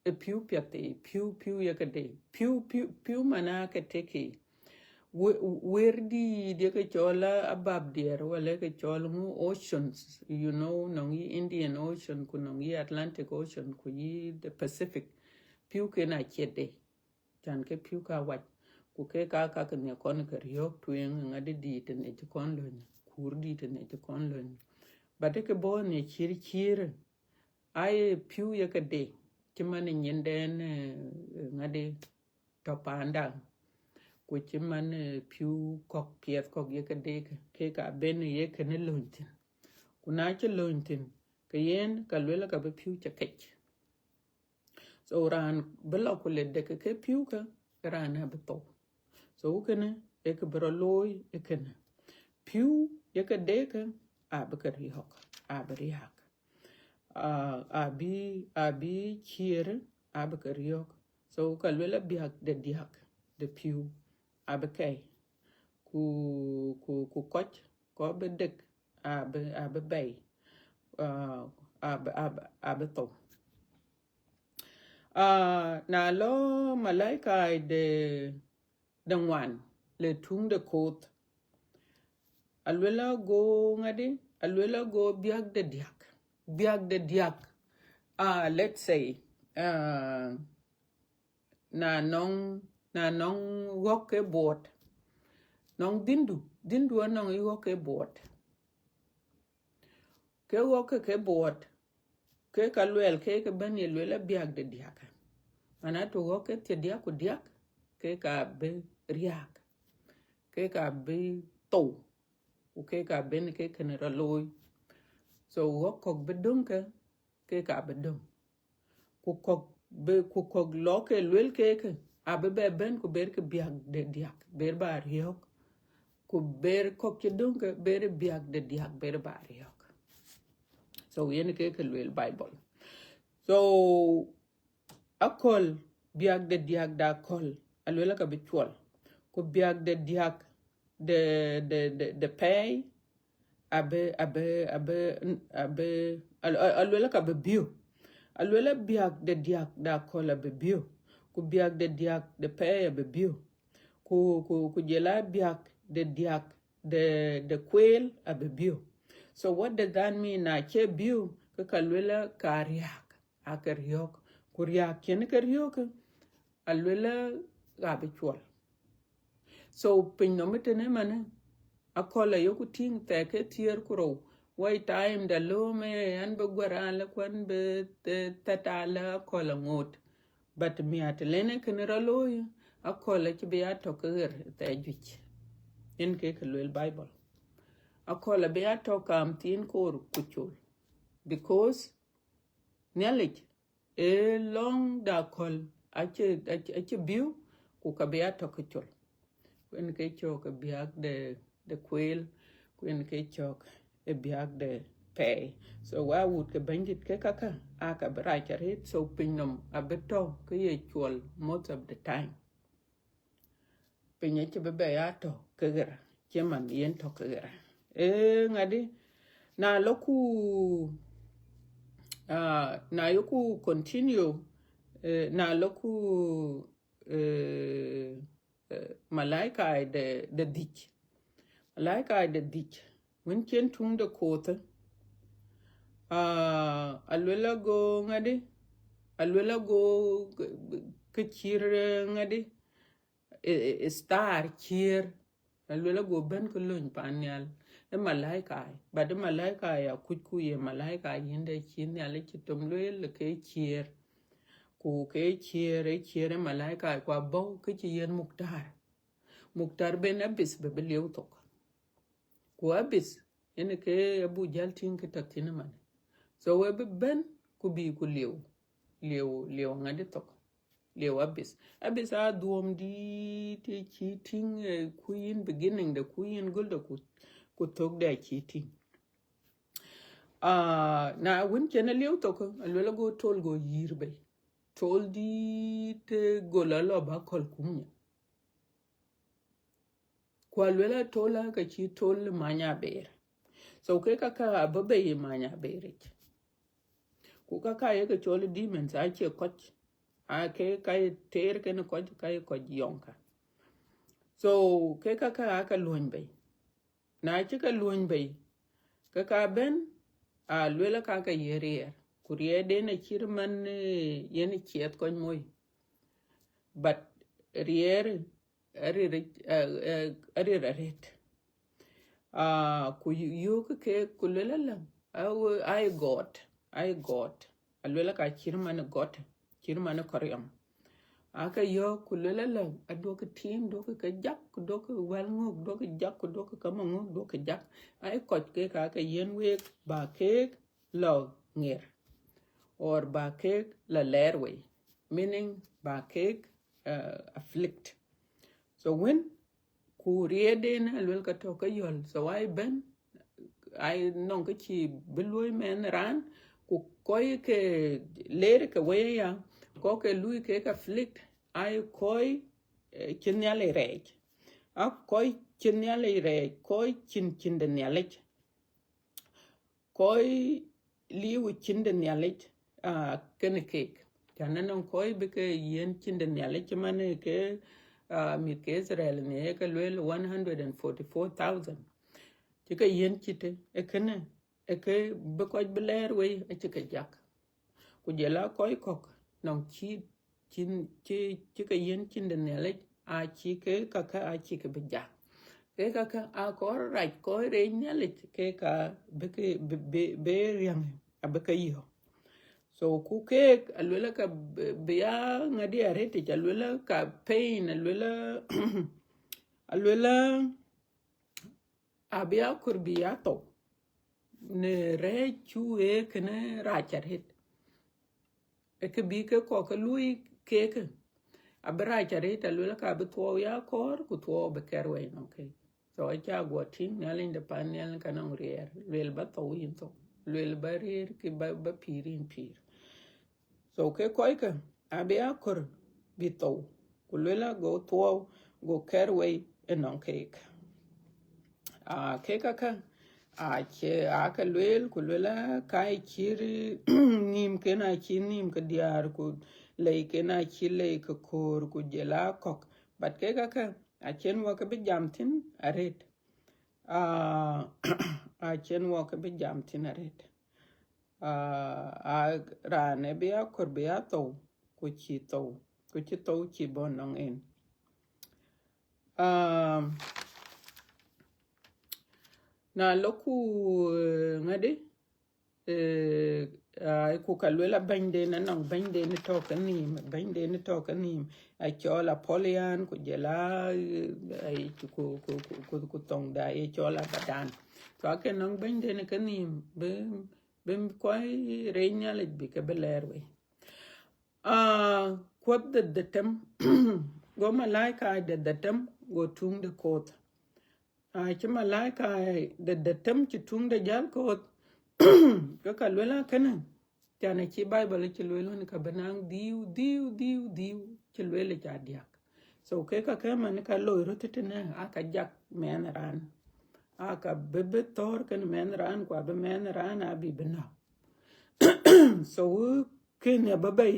ë pïu piɛth, ë pïu, pïu ye këde, pïu, pïu, pïu man aa ke tëk. We-, wëër dïït ye ke cɔl a-, abap diɛɛr, wala ye ke cɔl ŋu oceans, you know, nɔŋ yï Indian Ocean, ku nɔŋ yï Atlantic Ocean, ku yï the Pacific, pïu ken acie de. Can ke pïu ka wac, ku ke ka, ka ke nhiɛk kɔn ke riɔ̈ɔ̈k tueŋ, ŋadï dïït ënë cï kɔn lööny, kuur dïït ënë cï kɔn lööny. But ke bɔ̈ në cïr cïr, aye pïu ye ke de, cï man ë nyinden, eh, ŋadï tɔ̈ panda, ku cï man, eh, pïu kɔ̈k piɛth kɔ̈k ye ke de ke, ke ka ben ye kënë lööny thïn. Ku na cï lööny thïn, ke yen ka luel ka bï pïu cä kec. So raan bï lɔ ku le dek ke pïu ke, ke raan abï thou. So kënë ee kë bï rɔt looi ë kënë. Pïu ye ke dek ke, abï ke riɔ̈k, abï riääk. Ah, abï, abï ciëër, abï ke riɔ̈k. So ka luel abiäk de diäk de pïu, abï kɛ̈i. Ku, ku, ku kɔc, kɔc bï dek, abï, abï bɛ̈i, ah, abï, abï, abï thou. Ah, na lɔ malaika de, de ŋuan le tuŋ de koth, aluel ago ŋadi, aluel ago biäk de diäk, biäk de diäk. Ah, let's say, ah, na nɔŋ, na nɔŋ ɣɔ̈k ke buɔɔt, nɔŋ dhïndu, dhïndu anɔŋ ɣɔ̈k ke buɔɔt. Ke ɣɔ̈k ke, ke buɔɔt, ke ka luɛɛl ke ke bɛ̈n ye luel abiäk de diäk. Mana tɔ ɣɔ̈k ke thiërdiäk ku diäk, ke ka bï riääk, ke ka bï thou, ku ke ka bɛ̈n ke kënë rɔt looi. So ɣɔ̈k kɔ̈k bï döŋ ke, ke ka bï döŋ. Ku kɔ̈k bï, ku kɔ̈k lɔ ke luel ke ke, abï bɛ bɛ̈n ku ber ke biäk de diäk, ber ba riɔ̈k. Ku ber kɔ̈k cï döŋ ke, ber biäk de diäk, ber ba riɔ̈k. So yen ke ke luel Bible. So akɔ̈l, biäk de diäk de akɔ̈l, aluel ka bï cuɔl. Ku biäk de diäk de, de, de, de pɛɛi, abï, abï, abï, abï, al-, al-, aluel ka bï biu. Aluel biäk de diäk de akɔ̈l abï biu. Ku biäk de diäk de pɛɛi abï biu. Ku, ku, ku jɔl a biäk de diäk de, de kueel abï biu. So what does that mean? Na cie biu, ke ka luel ka riääk, ake riɔ̈k. Ku riääk cïn ke riɔ̈k, aluel ka bï cuɔl. So piny nɔm ëtënë manë, akɔ̈l ayoku tïŋ thɛɛ ke thiëër ku rou. Wai time da lööm ë an bï guär an lë kuan bï th-, thɛt alë akɔ̈l aŋoot. But miat lënë kënë rɔt looi, akɔ̈l acï bï ya tɔ̈ ke ɣer thɛɛ juëc. Yen ke ke luel Bible. Akɔ̈l abï ya tɔ̈ kaam thiin koor ku col. Because Nhialic ee lɔ̈ŋ de akɔ̈l acï, acï, acï biu, ku ka bï ya tɔ̈ ke col. Ku yen ke cɔk ë biäk de, de kueel, ku yen ke cɔk ë biäk de pɛɛi. So wa wut ke Bɛ̈nydït ke kaka, aa ka bï rac arëët. So piny nɔm abï tɔ̈ ke ye cuɔl most of the time. Piny acï bï bɛ ya tɔ̈ ke ɣer, cï man yen tɔ̈ ke ɣer. Ee, ŋadi, na lɔku, ah, na yoku continue, eh, na lɔku, eh, eh, malaika de, de dhïc. Malaika de dhïc, wën cïn tuŋ de koth, ah, aluel ago ŋadi, aluel ago ke, ke cïr, eh, ŋadi, eh, eh, star cïr, aluel ago bɛ̈n ke löny pan nhial. Ë malaika, but ë malaika akuc ku ye malaika yïndë cï Nhialic cï tom lueel ke cïr. Ku ke cïr, ë cïr ë malaika ku abɔ̈ ke cï yen muktar. Muktar ben abith bï bï lieu thok. Ku abith, yen ke abuk jäl tïŋ ke tɔ̈ thïn ëmën. So we bï bɛ̈n ku bï ku lieu, lieu, lieu ŋadi thok. Lieu abith. Abith aa dhuɔ̈m dït ë cï tïŋ, eh, ku yïn beginning de, ku yïn göl de, ku, ku thök de cï tïŋ. Ah, na wën cïn alieu thok, aluel ago tol go yïr bei. Tol dït, eh, go la lɔ ba akɔ̈l kum nyin. Ku aluel atol aa ka cï tol many aber. So ke kaka abï bei many aberic. Ku kaka ye ke cɔl demons, acie kɔc. Aa ke ka ye teer kenë kɔc, ka ye kɔc yɔŋ ka. So ke kaka aa ka luɔny bei. Na cï ka luɔny bei, ke ka bɛ̈n, aluel ka ka ye riɛɛr. Ku riɛɛrden acït man, eh, yen ciɛth kɔc moi. But riɛɛr arir, eh, eh, arir arëët. Ah, ku yöök ke, ku luel ala, awe, ai gɔɔt, ai gɔɔt. Aluel ka cït man gɔɔt, cït man kɔriɔm. Ake yöök ku luel ala, aduɔ̈k tiim, duɔ̈k ke jak, ku duɔ̈k wɛl ŋök, duɔ̈k jak, ku duɔ̈k ke kama ŋök, duɔ̈k ke jak. Ai kɔc ke ka ke yen week, ba keek lɔ ŋer, or ba keek lɔ lɛɛr wei. meaning ba keek uh, afflict. So wën ku riɛɛrden aluel ka tɔ̈ ke yɔl, so ai bɛ̈n ai nɔŋ ke cï bï luɔi mɛnh raan, ku kɔc ke leer ke wei aya, kɔc ke lui kek afflict, ai kɔc eh, cï Nhialic rɛɛc, a kɔc cï Nhialic rɛɛc, kɔc cïn cin de Nhialic, kɔc liu cin de Nhialic, ah, kënë keek. Cän anɔŋ kɔc bï ke yiën cin de Nhialic cï man ke ah, mïth ke Itharel nhiëë ke lueel one hundred and forty-four thousand, cï ke yiën cït ë kënë, ë ke bï kɔc bï lɛɛr wei acï ke jak. Ku jɔl a kɔc kɔ̈k nɔŋ cï cin cï cï ke yiën cin de Nhialic, acï ke kakë acï ke bï jak. Ke kakë a kɔɔr rac kɔc reec Nhialic, ke ka bï ke bï bï bï riäŋ abï ke yök. So ku keek aluel ka bï- bï ya ŋadi arëtic, aluel ka pain, aluel aluel abï akɔɔr bï ya thou në rɛɛc cu ee kënë rac arëët. Ë kë bï ke kɔ̈k ke luui keek, abï rac arëët, aluel ka bï thuɔɔu ya kɔɔr ku thuɔɔu bï kɛr wei nɔŋ keek. So aca guɔ tïŋ Nhialic de pan nhial ka nɔŋ riɛɛr, luel ba thou yïn thou, luel ba riɛɛr ki ba ba pïïr yïn pïïr. So ke kɔckë abï akɔɔr bï thou, ku luel ago thuɔɔu go kɛr wei ënɔŋ keek. Ah, kek akä acie ake lueel ku luel aka cï nhïïm ken acï nhïïm ke diäär, ku lei ken acï lei ke köör, ku jɔl a kɔ̈k. But kek akä acïn wɔ ke bï jam thïn arëët. Ah, acïn wɔ ke bï jam thïn arëët. Ah, a raan ë bï akɔɔr bï ya thou, ku cï thou, ku cï thou cï bɔ̈ nɔŋ en. Ah, na lɔku eh, ŋadi eh, ai ku ka luel a bɛ̈nyden anɔŋ bɛ̈nyden tɔ̈ ke nhïïm, bɛ̈nyden tɔ̈ ke nhïïm, acɔl Apolian, ku jɔl a eh, ku ku ku ku ku thoŋda ye cɔl Abadan. So ake nɔŋ bɛ̈nyden ke nhïïm bï bï kɔc reec Nhialic bï ke bï lɛɛr wei. Ah, kuɔth de dhetem go malaika de dhetem go tuŋ de koth. Ah, cï malaika de dhetem cï tuŋ de jäl koth, ke ka luel akënë, cän acï Bible cï luel wën ka bï naŋ dhiu dhiu dhiu dhiu, cï luel ca diäk. So ke ka ke man ka loi röt tëtënë aka jak mɛnh raan, aka bï bï thɔ̈ɔ̈r kën mɛnh raan, ku abï mɛnh raan abï bï nɔ̈k. So kënë abï bɛ̈i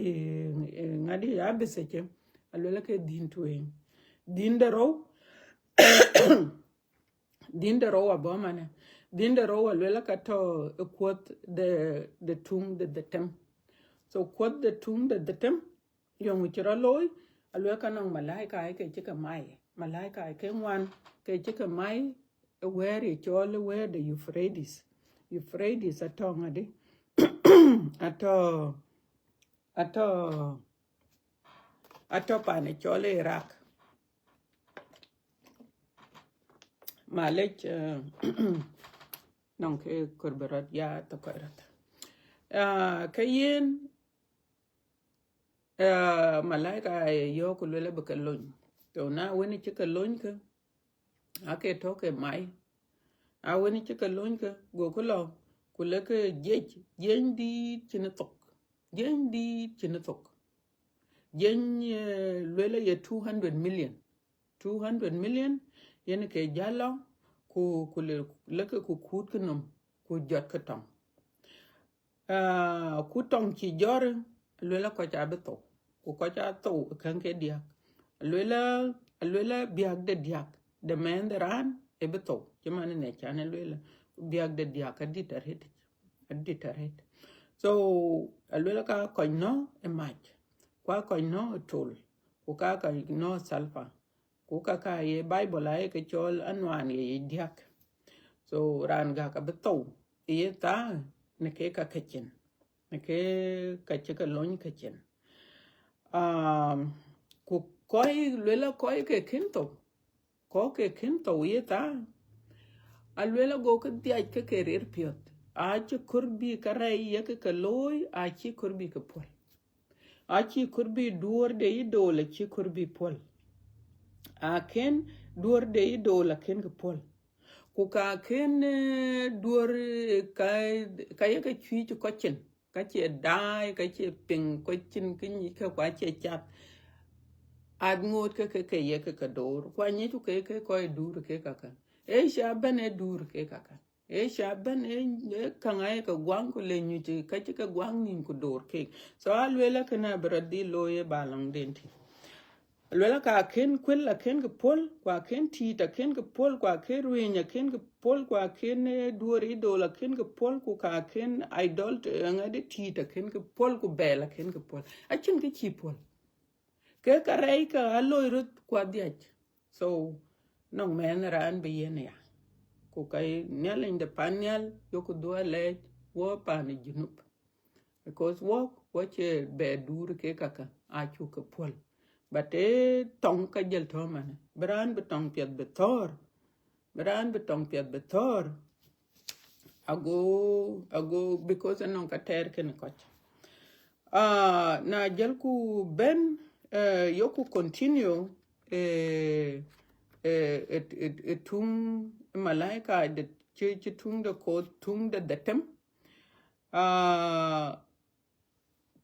ŋadi abï thecë, aluel ke dhïn tueŋ. Dhïn de rou, dhïn de rou abɔ̈ manë. Dhïn de rou aluel ka tɔ̈ ë kuɔth de de tuŋ de dhetem. So kuɔth de tuŋ de dhetem, yɔŋ cï rɔt looi, aluel ka nɔŋ malaika ke cï ke mai, malaika ke ŋuan ke cï ke mai ë wɛ̈ɛ̈r ye cɔl ë wɛ̈ɛ̈r de Euphrates. Euphrates atɔ̈ ŋadi, atɔ̈ atɔ̈ atɔ̈ pan ë cɔl ë Iraq. Malec eh, nɔŋ ke kɔɔr bï rɔt ya thok kɔc rɔt. Ah, ke yen eh, malaika ye yɔ̈ɔ̈k ku luel abï ke lony. So na wën cï ke lony ke, ake tɔ̈ ke mai. A wën cï ke lony ke, go ku lɔ ku lek ke jiëc, jiëny dïït cïn thok, jiëny dïït cïn thok. Jiëny eh, luel ye two hundred million. Two hundred million yen ke jäl lɔ, ku ku le lek ku kuut ke nɔm, ku jɔt ke tɔŋ. Ah, ku tɔŋ cï jɔ̈ɔ̈r, luel kɔc abï thou, ku kɔc a thou ë käŋ ke diäk. Luel luel biäk de diäk de mɛnh de raan ë bï thou, cï man ënë can ë luel biäk de diäk adït arëët, adït arëët. So aluel ka kɔc nɔ̈ ë mac, ku a kɔc nɔ̈ ë tol, ku ka kɔc nɔ̈ sulfur, ku ka ka ye Bible aye ke cɔl anuan ye yic diäk. So raan gäk abï thou ë ye thaa në ke ka ke cin, në ke ka cï ke lony ke cin. Um, ku kɔc luel kɔc ke kën thou, kɔc ke kën thou ye thaa, aluel go ke dhiac ke ke rir piɔ̈th, acï kɔɔr bï ke rɛɛc ye ke ke looi, acï kɔɔr bï ke puɔ̈l. Acï kɔɔr bï duɔ̈ɔ̈r de idol, acï kɔɔr bï puɔ̈l. Akën duɔ̈ɔ̈r de idol, akën ke puɔ̈l. Ku ka kën, eh, duɔ̈ɔ̈r, eh, ka, ka ye ke cuëc kɔc cin, ka cie daai, ka cie piŋ kɔc cin, ke nyic ke ku acie cath. Aŋoot ke, ke, ke ye ke, ke door. Ku anyic ku ke, ke kɔc duur ke kakä. Ee ca bɛ̈n ee duur ke kakä. Ee ca bɛ̈n ee, ee käŋ aye ke guaŋ ku le nyuc ka cï ke guaŋ nïïm ku door keek. So aluelë kënë abï rɔt dhil looi ë ba lɔŋden tïŋ. Aluelë ka akën kuël, akën ke puɔ̈l, ku akën tïït, akën ke puɔ̈l, ku akën ruëëny, akën ke puɔ̈l, ku akën, eh, duɔ̈ɔ̈r idol, akën ke puɔ̈l, ku ka akën idol, eh, ŋadï tïït, akën ke puɔ̈l, ku bɛ̈ɛ̈l, akën ke puɔ̈l. Acïn kë cïï puɔ̈l. Ke ka rɛɛc ke aloi röt ku adhiac. So, nɔŋ mɛnh raan bï yen ya. Ku ka Nhialic de pan nhial, yok dhuɔ̈k alɛɛc, wɔ pan ë Junub. Because wɔ, wɔ cie bɛ duur ke kakä, acuk ke puɔ̈l. But ee tɔŋ ka jël tɔ̈ manë. Bï raan bï tɔŋ piɛth bï thɔ̈ɔ̈r. Bï raan bï tɔŋ piɛth bï thɔ̈ɔ̈r. Ago, ago, because anɔŋ ka tɛɛr kënë kɔc. Ah, na jëlku bɛ̈n, eh, yoku continue, eh, eh, eh, eh, eh, tuŋ malaika de, cï, cï tuŋ de koth, tuŋ de dhetem. Ah,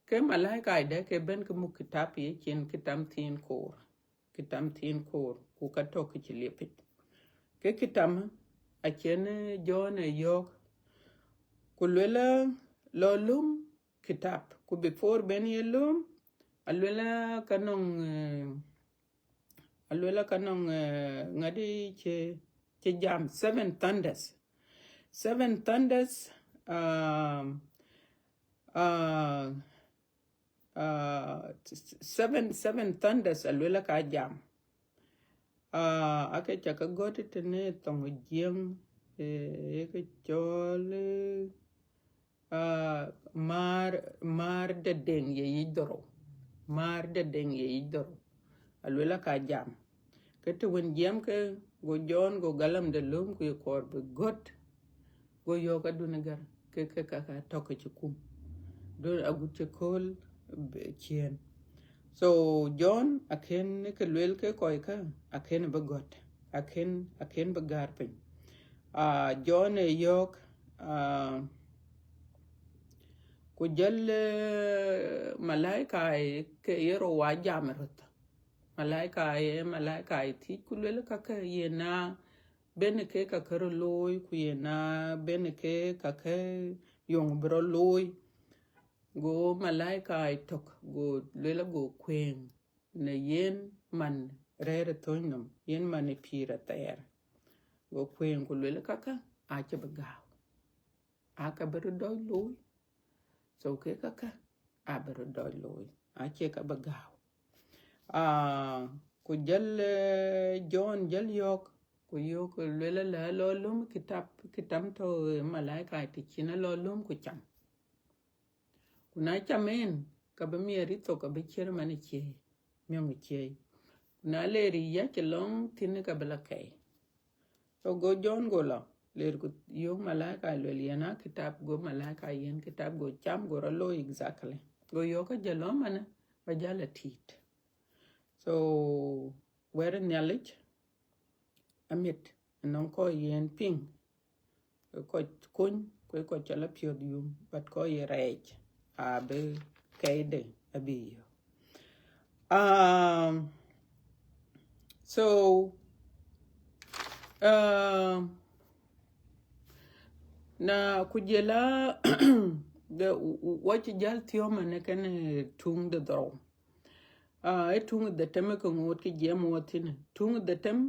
ke malaika de ke bɛ̈n ke muk kitap ye cin kitam thiin koor. Kitam thiin koor, ku ka tɔ̈ ke cï liep pic. Ke kitam acïn, eh, Jɔn ë yɔ̈ɔ̈k, ku luelë lɔ löm kitap. Ku before bɛ̈n ye löm, aluelë ka nɔŋ, eh, aluelë ka nɔŋ, eh, ŋadï cï, cï jam, seven thunders. Seven thunders, um, uh, uh, s-, s-, seven, seven thunders aluelë ka jam. Uh, ake ca ke gɔ̈t tënë thoŋ Jiëŋ, eh, ye ke cɔl, eh, ah, määr, määr de deŋ ye yic dhorou. Määr de deŋ ye yic dhorou. Aluelë ka jam. Ke të wën jiɛɛm ke, go Jɔn, go galam de löm, ku ye kɔɔr bï gɔ̈t. Go yɔ̈ɔ̈k adun ë gär, ke, ke, ka, ka tɔ̈ ke cï kum. Dun agut cï kööl bë ciëën. So, Jɔn, akën ke luel ke kɔc kä, akën bï gɔ̈t. Akën, akën bï gäär piny. Ah, Jɔn ë yɔ̈ɔ̈k, ah, ku jël, eh, malaika ke ye rou wa jam röth. Malaika ye, malaika ye thiëc ku luel kakä ye na bɛ̈n ke kakä röt looi, ku ye na bɛ̈n ke kakä yöŋ bï rɔt looi. Go malaika tök, go luel, go kuëëŋ në yen man rɛ̈ɛ̈r ë thöny nɔm, yen man ë pïïr athɛɛr. Go kuëëŋ ku luel kakä acï bï gääu. Aa ka bï röt dɔc looi. So ke kakä aa bï röt dɔc looi. Acie ka bï gääu. Ah, ku jël, eh, Jɔn jël yɔ̈ɔ̈k, ku yöök luel, la lɔ löm kitap, kitam tɔ̈, eh, malaika të cin, lɔ löm ku cam. Ku na cam en, ka bï miɛt ë thok, ka bï ciër man ë ciëëi, miɔŋ ë ciëëi. Ku na ler ë yac ë lɔŋ thïn, ka bï la kɛɛi. So go Jɔn go lɔ, ler ku yöök malaika luel, yen a kitap, go malaika yen kitap, go cam, go rɔt looi exactly. Go yöök ka jɔl lɔ manë, ba jal a tït. So wɛ̈t ë Nhialic amit, anɔŋ kɔc yen piŋ, kɔc kony, ku kɔc cɔl apiɔ̈th yum, but kɔc ye rɛɛc abï kɛɛi de abï yök. Um, so, um, na ku jël a, the, wɔ cï jäl thiɔ̈m ënë kënë tuŋ de dhorou. Ah, ë tuŋ dhetem ë ke ŋoot ke jiɛɛm wɔ thïn. Tuŋ dhetem,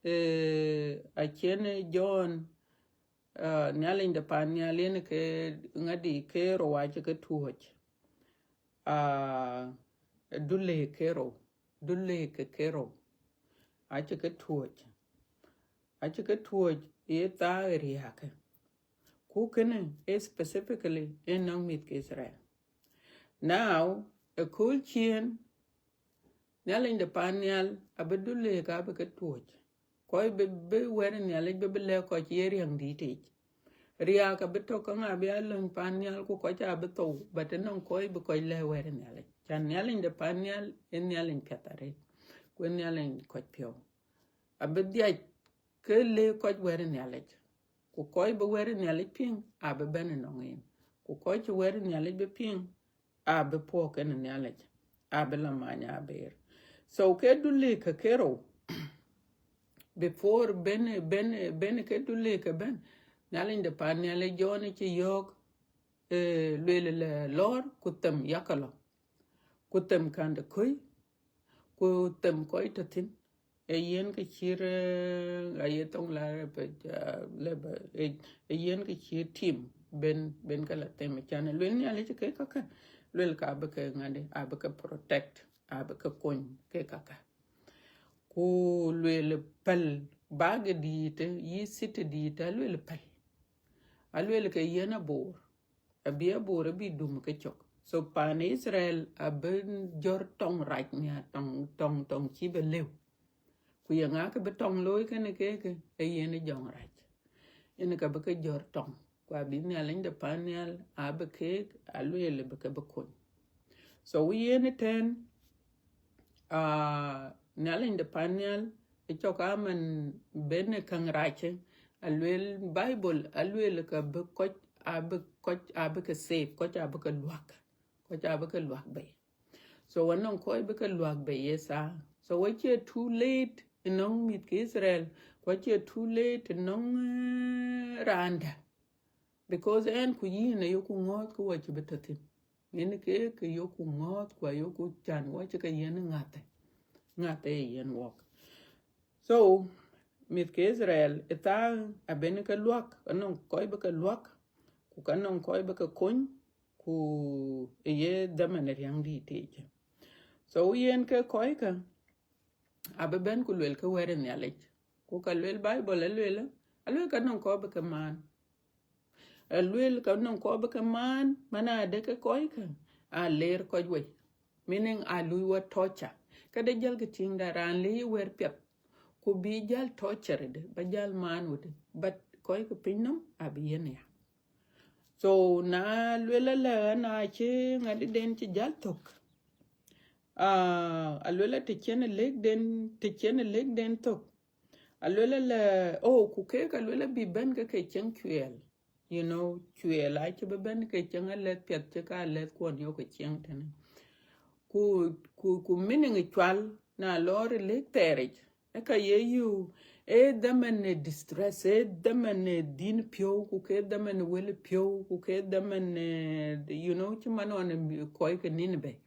eh, acïn Jɔn, ah, Nhialic de pan nhial yen ke ŋadï ke rou acï ke tuɔ̈c. Ah, dulëk ke rou, dulëk ke, ke rou acï ke tuɔ̈c. Acï ke tuɔ̈c ye thaa ë riääk. Ku kënë ë specifically ë nɔŋ mïth ke Israel. Now, ëkööl ciëën, Nhialic de pan nhial abï dulëk abï ke tuɔ̈c. Kɔc bï, bï wɛ̈t ë Nhialic bï, bï lɛ̈k kɔc ye riäŋ dït yic. Riääk abï tök, käŋ abï a lööny pan nhial, ku kɔc abï thou, but ënɔŋ kɔc bï kɔc lɛ̈k wɛ̈t ë Nhialic. Can Nhialic de pan nhial, ee Nhialic piɛth arëët, ku ee Nhialic kɔc piɔ̈u. Abï dhiac ke lëk kɔc wɛ̈t ë Nhialic. Ku kɔc bï wɛ̈t ë Nhialic piŋ, abï bɛ̈n ënɔŋ en. Ku kɔc cï wɛ̈t ë Nhialic bï piŋ, abï puɔ̈k kenë Nhialic, abï la many abëër. So ke dulëk ke kerou, before ben, ben, ben ke dulëk ke bɛ̈n, Nhialic de pan nhial ë Jɔn cï yɔ̈ɔ̈k, eh, lueel lɛ, lɔɔr, ku them yakë lɔ, ku them kän de köi, ku them kɔc tɔ̈ thïn. Ee yen kë cït, eh, aye thoŋ la rɛpɛc, ah, lɛpɛ, ee, ee yen kë cït tim ben, ben ke la them, can lueel Nhialic ke käkë, lueel ka bï ke ŋadï, abï ke protect, abï ke kony ke käkë. Ku lueel päl, bäk ë dïïtë, yï city dïïtë, alueel päl. Alueel ke yen aboor, abï aboor abï dum ke cök. So pan Israel abï jɔ̈r tɔŋ rac nhial, tɔŋ, tɔŋ, tɔŋ cï bï lëu. Ku ye ŋa kë bï tɔŋ looi kënë kekë? Ee yen ë jɔŋrac. Yen ka bï ke jɔ̈r tɔŋ. Ku abï Nhialic de pan nhial, abï keek, alueel bï ke bï kony. So wï yen ëtɛ̈ɛ̈n, ah, Nhialic de pan nhial, ë cɔk amɛn ben ë käŋ rac, alueel Bible, alueel ka bï kɔc, abï kɔc, abï ke save, kɔc abï ke luäk, kɔc abï ke luäk bei. So anɔŋ kɔc bï ke luäk bei ye thaa. So acie too late ënɔŋ mïth ke Israel, ku acie too late ënɔŋ, eh, raandä. Because ɛn ku yïn ayoku ŋɔ̈ɔ̈th ke wɔ cï bï tɔ̈ thïn. Yen ke, ke yoku ŋɔ̈ɔ̈th, ku ayoku can wɔ cï ke yen ŋäthë. Ŋäthë ë yen wɔk. So mïth ke Israel ë thaa abï ke luäk, anɔŋ kɔc bï ke luäk, ku ka nɔŋ kɔc bï ke kony, ku ë ye dhaman ë riäŋ dïït yic. So yen ke kɔckë abï bɛ̈n ku luel ke wɛ̈t ë Nhialic. Ku ka luel Bible, aluel, aluel ka nɔŋ kɔc bï ke maan. Aluel ka nɔŋ kɔc bï ke maan, man adë ke kɔckë, a leer kɔc wei. Meaning a lui wɔ torture. Ka de jäl ke tïŋ da raan le ye wɛ̈t piɛth, ku bï jäl torture de, ba jäl maan wëde. But kɔc ke piny nɔm abï yen ya. So na luel alɛ na cï ŋadïden cï jäl thök. Ah, aluel a të cïn lëkden, të cïn lëkden thök. Aluel alɛ, oh, ku kek aluel abï bɛ̈n ke ke cieŋ cuɛɛl. You know, cuɛɛl acï bï bɛ̈n ke cieŋ alɛth piɛth cï ka alɛth kuɔn yok ke cieŋ tënë. Ku, ku, ku meaning cual na lɔɔr lëk thɛɛric. Ë ka ye yï, ee dhaman ë distress, ee dhaman ë dhïn piɔ̈u, ku ke dhaman ë wël piɔ̈u, ku ke dhaman ë, you know, cï man ɣɔn kɔc ke Nineveh.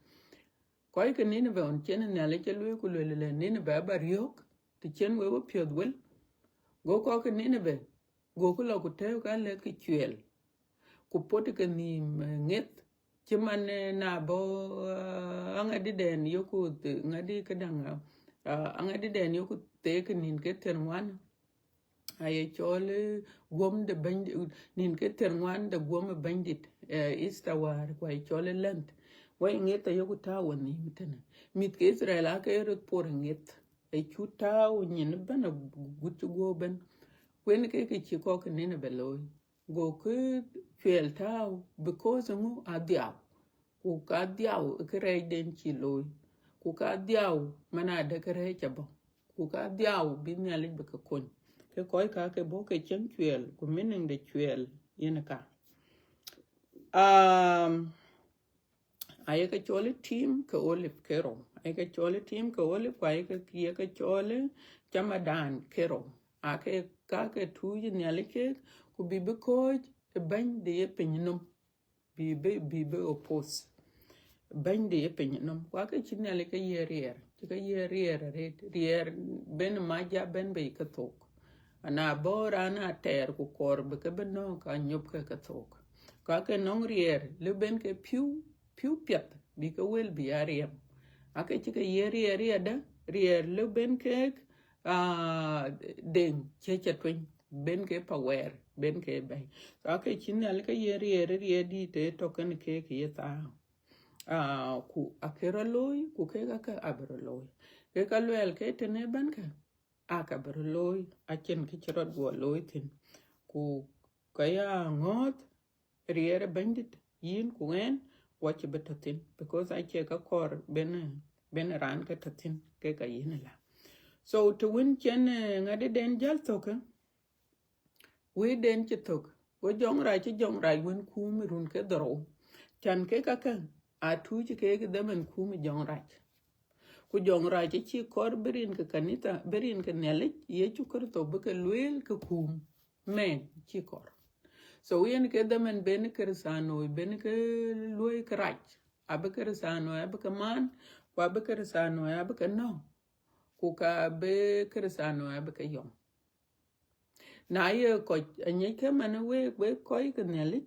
Kɔc ke Nineveh ɣɔn cïn Nhialic cï lueel ku lueel lɛ Nineveh aba riɔ̈ɔ̈k, të cïn wek we piɔ̈th wël. Go kɔc ke Nineveh, gokï lɔ ku tɛ̈ɛ̈u ka lɛ̈k ke cuɛɛl. Ku pot ke nhïïm, eh, ŋeth, cï man, eh, na bɔ̈, eh, aŋadïden yoku th-, ŋadï këdäŋ, eh, eh, aŋadïden yoku theek nïn ke thiërŋuan. Aye cɔl, eh, guɔ̈m de bɛ̈ny, nïn ke thiërŋuan de guɔ̈m ë bɛ̈nydït, eh, Easter wäär, ku aye cɔl ë Lent. Wai ŋeth ayoku tääu wɔ nhïïm tënë. Mïth ke Israel aake röt por ŋeth. Acu tääu nyin ëbɛ̈n agut cï guɔ̈u ëbɛ̈n. Ku yen ke kë cï kɔc ke Nineveh looi. Gokï cuɛɛl tääu, because ŋu adhiau. Ku ka dhiau ë kërɛɛcden cï looi. Ku ka dhiau man adë kërɛɛc abɔ̈. Ku ka dhiau bï Nhialic bï ke kony. Ke kɔc ka ke bɔ̈ ke cieŋ cuɛɛl, ku meaning de cuɛɛl yen ka. Um, aye ke cɔl tim ke olive ke rou. Aye ke cɔl tim ke olive, ku aye ke, ye ke cɔl camadan ke rou. Ake ka ke tuuc Nhialic kek, ku bï bï kɔc ë bɛ̈ny de ye piny nɔm. Bï bï, bï bï oppose. Bɛ̈ny de ye piny nɔm. Ku ake cï Nhialic ke ye riɛɛr. Cï ke ye riɛɛr arëët. Riɛɛr ben mac ja bɛ̈n bei ke thok. Ana bɔ̈ raan atɛɛr ku kɔɔr bï ke bï nɔ̈k ka nyop ke ke thok. Ku ake nɔŋ riɛɛr lë ben ke piu, piu piɛth bï ke wël bï a riɛm. Ake cï ke ye riɛɛr riɛɛrdä, riɛɛr lë ben keek, ah, deŋ cï ca tueny, ben ke pa wɛɛr, ben ke bɛ̈i. So ake cï Nhialic ke ye riɛɛr, riɛɛr dïït ë tɔ̈ kën keek ye thaa. Ah, ku ake rɔt looi, ku kek ake abï rɔt looi. Kek ka luɛɛl ke tënë bɛ̈n kë, aka bï rɔt looi, acïn kë cï rɔt guɔ looi thïn. Ku Ka ya ŋɔ̈ɔ̈th riɛɛr ë Bɛ̈nydït, yïn ku ɣɛn, wɔ cï bï tɔ̈ thïn, because acie ka kɔɔr ben, ben raan ke tɔ̈ thïn ke ka yïn ëlä. So të wën cïn, eh, ŋadïden jäl thök, eh, wëiden cï thök, go jɔŋrac, cï jɔŋrac wën kuum ë run ke dhorou. Can ke kakë atuuc keek ë dhaman kuum ë jɔŋrac. Ku jɔŋrac acï kɔɔr bï rin ke kanitha, bï rin ke Nhialic Yecu Kërtho bï ke lueel ke kuum, mɛn cï kɔɔr. So yen ke dhaman ben Kërthianoi, ben ke luɔi kërac, abï Kërthianoi abï ke maan, ku abï Kërthianoi abï ke nɔ̈k, ku ka bï Kërthianoi abï ke yɔŋ. Na ye kɔc anyiɛckë man, wek, wek kɔc ke Nhialic,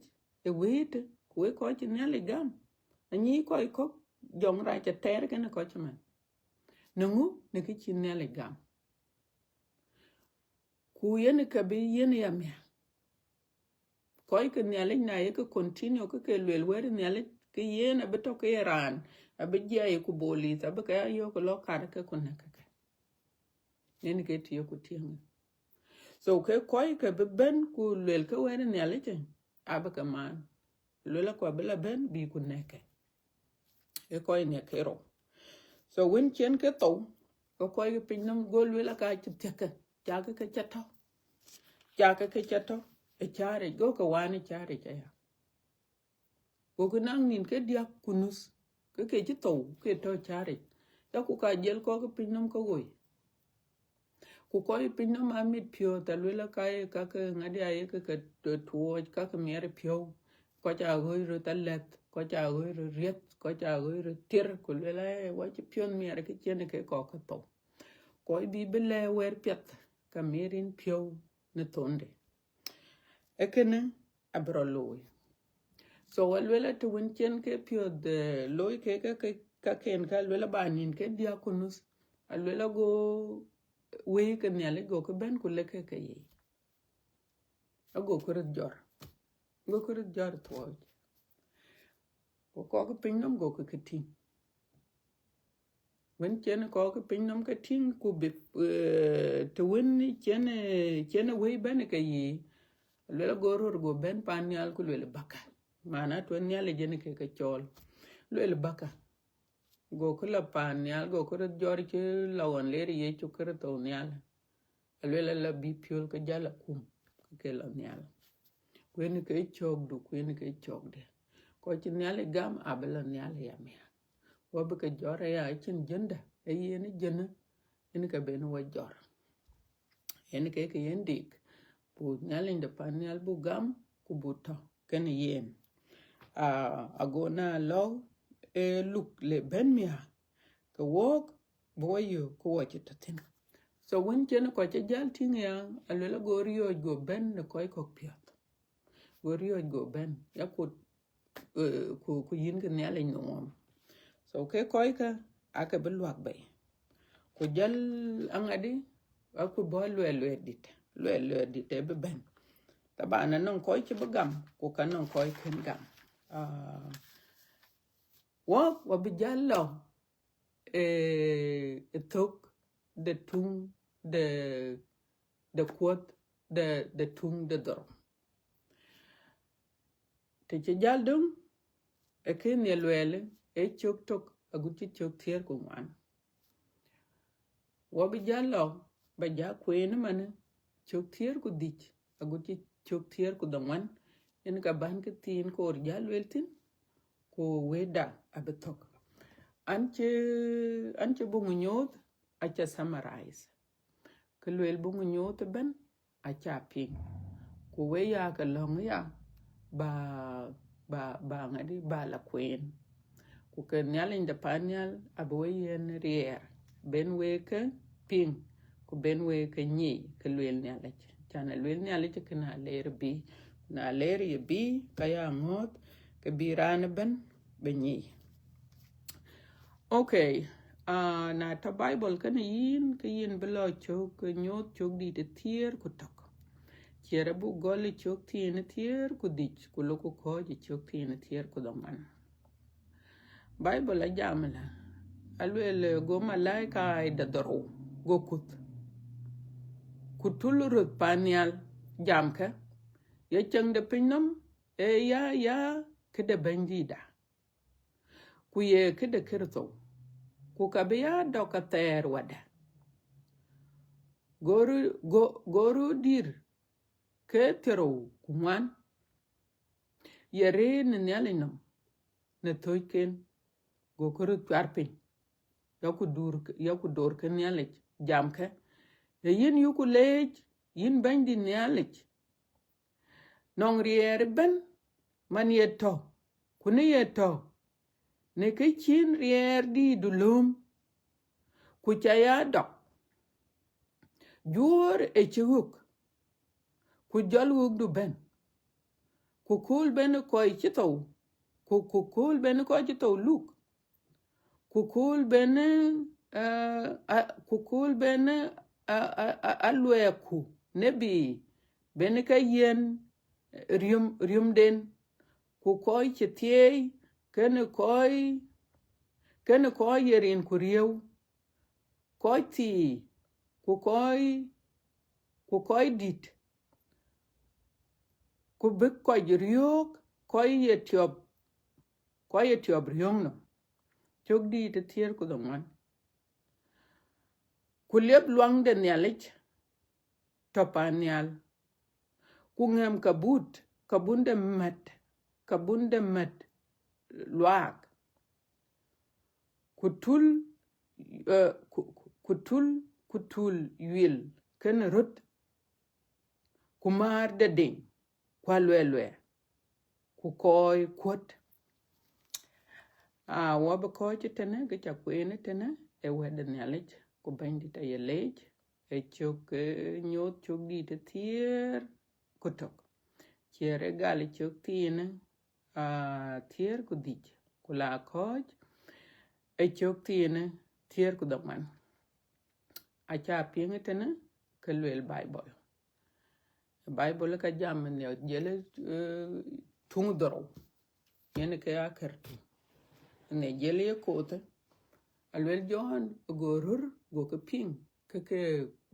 ë wëët, ku wek kɔc cï Nhialic gam, anyic kɔc kɔ̈k, jɔŋrac atɛɛr kenë kɔc man. Në ŋö? Në kë cï Nhialic gam. Ku yen ka bï yen ya miäk. Kɔc ke Nhialic na ye ke continue ke ke lueel wɛ̈t Nhialic, ke yen abï tɔ̈ ke ye raan, abï jiɛɛi ku bolith, abï ke ya yök lɔ kat ke ku nɛ̈k ke. Yen ke tiëk ku tiëŋ. So ke kɔc ke bï bɛ̈n ku lueel ke wɛ̈t Nhialic, abï ke maan. Lueel aku abï la bɛ̈n bï ku nɛ̈k ke. Ë kɔc nɛ̈k ke rou. So wën cïn ke thou, ke kɔc ke piny nɔm go lueel aka cï thiëkë, cakë ke ca tɔ̈. Cakë ke ca tɔ̈ ë caaric, go ke waan ë caaric aya. Gokï naŋ nïn ke diäk ku nuth, ke ke cï thou, ke tɔ̈ caaric. Ya ku ka jiël kɔc ke piny nɔm ke woi. Ku kɔc piny nɔm amit piɔ̈ɔ̈th, alueel aka ye ka ke ŋadï aye ke ke tuɔɔc, ka ke miɛt piɔ̈u. Kɔc aa ɣööc röt alɛ̈th, kɔc aa ɣööc röt riɛth, kɔc aa ɣööc röt tier, ku lueel aa wɔ cï piɔ̈th miɛt ke cïn ke kɔc ke thou. Kɔc bï bï lɛ̈k wɛ̈t piɛth, ka miɛt rin piɔ̈u në thonde. Ee kënë abï rɔt looi. So alueel atë wën cïn ke piɔ̈th, eh, looi ke, ke, ke, ka ken ka alueel aba nïn ke diäk ku nuth, alueel ago wëi ke Nhialic gokï bɛ̈n ku lek ke ke yic. Agokï röt jɔr. Gokï röt jɔr thuɔɔc. Ku kɔc ke piny nɔm gokï ke tïŋ. Wën cïn kɔc ke piny nɔm ke tïŋ ku bï, eh, të wën cïn, eh, cïn wëi bɛ̈n ke yic, lueel ago röt go bɛ̈n pan nhial ku lueel bäkë. Mana tuën Nhialic yen ke ke cɔɔl. Lueel bäkë. Gokï la pan nhial, gokï röt jɔr cï la ɣɔn leer Yecu Kërtho nhial. Alueel ala bï piöl ke jäl akum, ke ke la nhial. Ku yen ke cökdu, ku yen ke cökde. Kɔc cï Nhialic gam abï la nhial ya miäk. Wɔ bï ke jɔr aya, acïn jëndä, ee yen jënë, yen ke ben wɔ jɔr. Yen ke ke yen dik, bu Nhialic de pan nhial bu gam, ku bu tɔ̈ kenë yen. Ah, ago na lɔ̈k, eh, luk le bɛ̈n miäk, ke wɔk, bï wɔ yök ku wɔ cï tɔ̈ thïn. So wën cïn kɔc cï jäl tïŋ ya, alueel ago riɔ̈ɔ̈c go bɛ̈n në kɔc kɔ̈k piɔ̈th. Go riɔ̈ɔ̈c go bɛ̈n, ya ku, eh, ku, ku yïn ke Nhialic nɔm. So ke kɔckë, aake bï luak bei. Ku jäl aŋadï, aku bɔ̈ luɛɛl luɛɛl dït, luɛɛl luɛɛl dït ë bï bɛ̈n. Taban anɔŋ kɔc cï bï gam, ku ka nɔŋ kɔc kën gam. Ah, wɔ, wɔ bï jäl lɔ, eh, ë thök de tuŋ de, de kuɔth de, de tuŋ de dhorou. Të cï jäl döŋ, ë kën ye lueel, ee cök tök agut cï cök thiëër ku ŋuan. Wɔ bï jäl lɔ, ba ja kueen ëmanë, cök thiëër ku dhïc agut cï cök thiëër ku dhoŋuan, yen ka bän ke thiin koor jäl lueel thïn, ku wëëtda abï thök. An cï, an cï buŋ nyuuth, aca summarize. Kë lueel buŋ nyuuth ëbɛ̈n, aca piŋ. Ku we ya ke lɔ̈ŋ ya, ba, ba, ba ŋadï, ba la kueen. Ku ke Nhialic de pan nhial, abï we yen riɛɛr, ben we ke piŋ, ku ben we ke nyic, ke lueel Nhialic. Can a lueel Nhialic ke na leer bï, na leer ye bï, ka ya ŋɔ̈ɔ̈th, ke bï raan ëbɛ̈n bï nyic. Okay, ah, na tɔ̈ Bible kenë yïn, ke yïn bï lɔ cök, ke nyuuth cök dït ë thiëër ku tök. Ciɛɛr abuk gɔl ë cök thiin ë thiëër ku dhïc, ku lok ku kɔ̈ɔ̈c ë cök thiin ë thiëër ku dhoŋuan. Bible ajam ëlä, alueel, eh, go malaika ë de dhorou, go kuth. Ku tul röth pan nhial, jamkë, Ye cieŋ de pinynhom, ee ya, ya këde Bɛ̈nydïtda, ku ye këde Kërtho, ku ka bï ya dɔ̈k athɛɛr wadä. Go röt, go, go röt dït ke thiërrou ku ŋuan, ye rëër në Nhialic nɔm në thööcken, gokë röt cuar piny, yaku dur, yaku dor ke Nhialic, jamkë, ee yïn yuku leec, yïn Bɛ̈nydït Nhialic, nɔŋ riɛɛr ëbɛ̈n man ye tɔ̈, ku në ye tɔ̈, në kë cïn riɛɛrdïïtdu lööm, ku ca ya dɔk. Juöör ë cï ɣök, ku jɔl ɣökdu bɛ̈n, ku kööl bɛ̈n kɔc cï thou, ku, ku kööl bɛ̈n kɔc cï thou luk, ku kööl bɛ̈n, eh, a, ku kööl bɛ̈n, a, a, a, aluɛɛkku nebii bɛ̈n ke yiɛ̈n riöm, riömden, ku kɔc cï thieei, kenë kɔc, kenë kɔc ye rin ku riëëu, kɔc thii, ku kɔc, ku kɔc dït, ku bï kɔc riöök, kɔc ye tiɔp, kɔc ye tiɔp riöök nɔm. Cök dïït ë thiëër ku dhoŋuan. Ku liep luaŋ de Nhialic tɔ̈ pan nhial, ku ŋɛm kabut, kabun de mät, kabun de mät luaak, ku tul, eh, ku, ku, ku tul, ku tul yuil kenë röt, ku määr de deŋ, ku aluɛɛluɛɛ, ku kɔc kuöt. Aa, wɔ bï kɔc ëtënë, kë ca kueen ëtënë, ee wɛ̈t de Nhialic, ku Bɛ̈nydït aye leec, ee cök, ee nyuɔɔth cök dïït ë thiëër ku tök. Ciɛɛr ë gal ë cök thiinë, aa, thiëër ku dhïc, ku la kɔ̈ɔ̈c ë cök thiinë thiëër ku dhoŋuan. Aca piŋ ëtënë ke lueel Baibol. Baibol ka jam në jël, eh, tuŋ dhorou, yen ke akër tuŋ. Në jël ye koth, aluel Jɔn go röör, go ke piŋ ke ke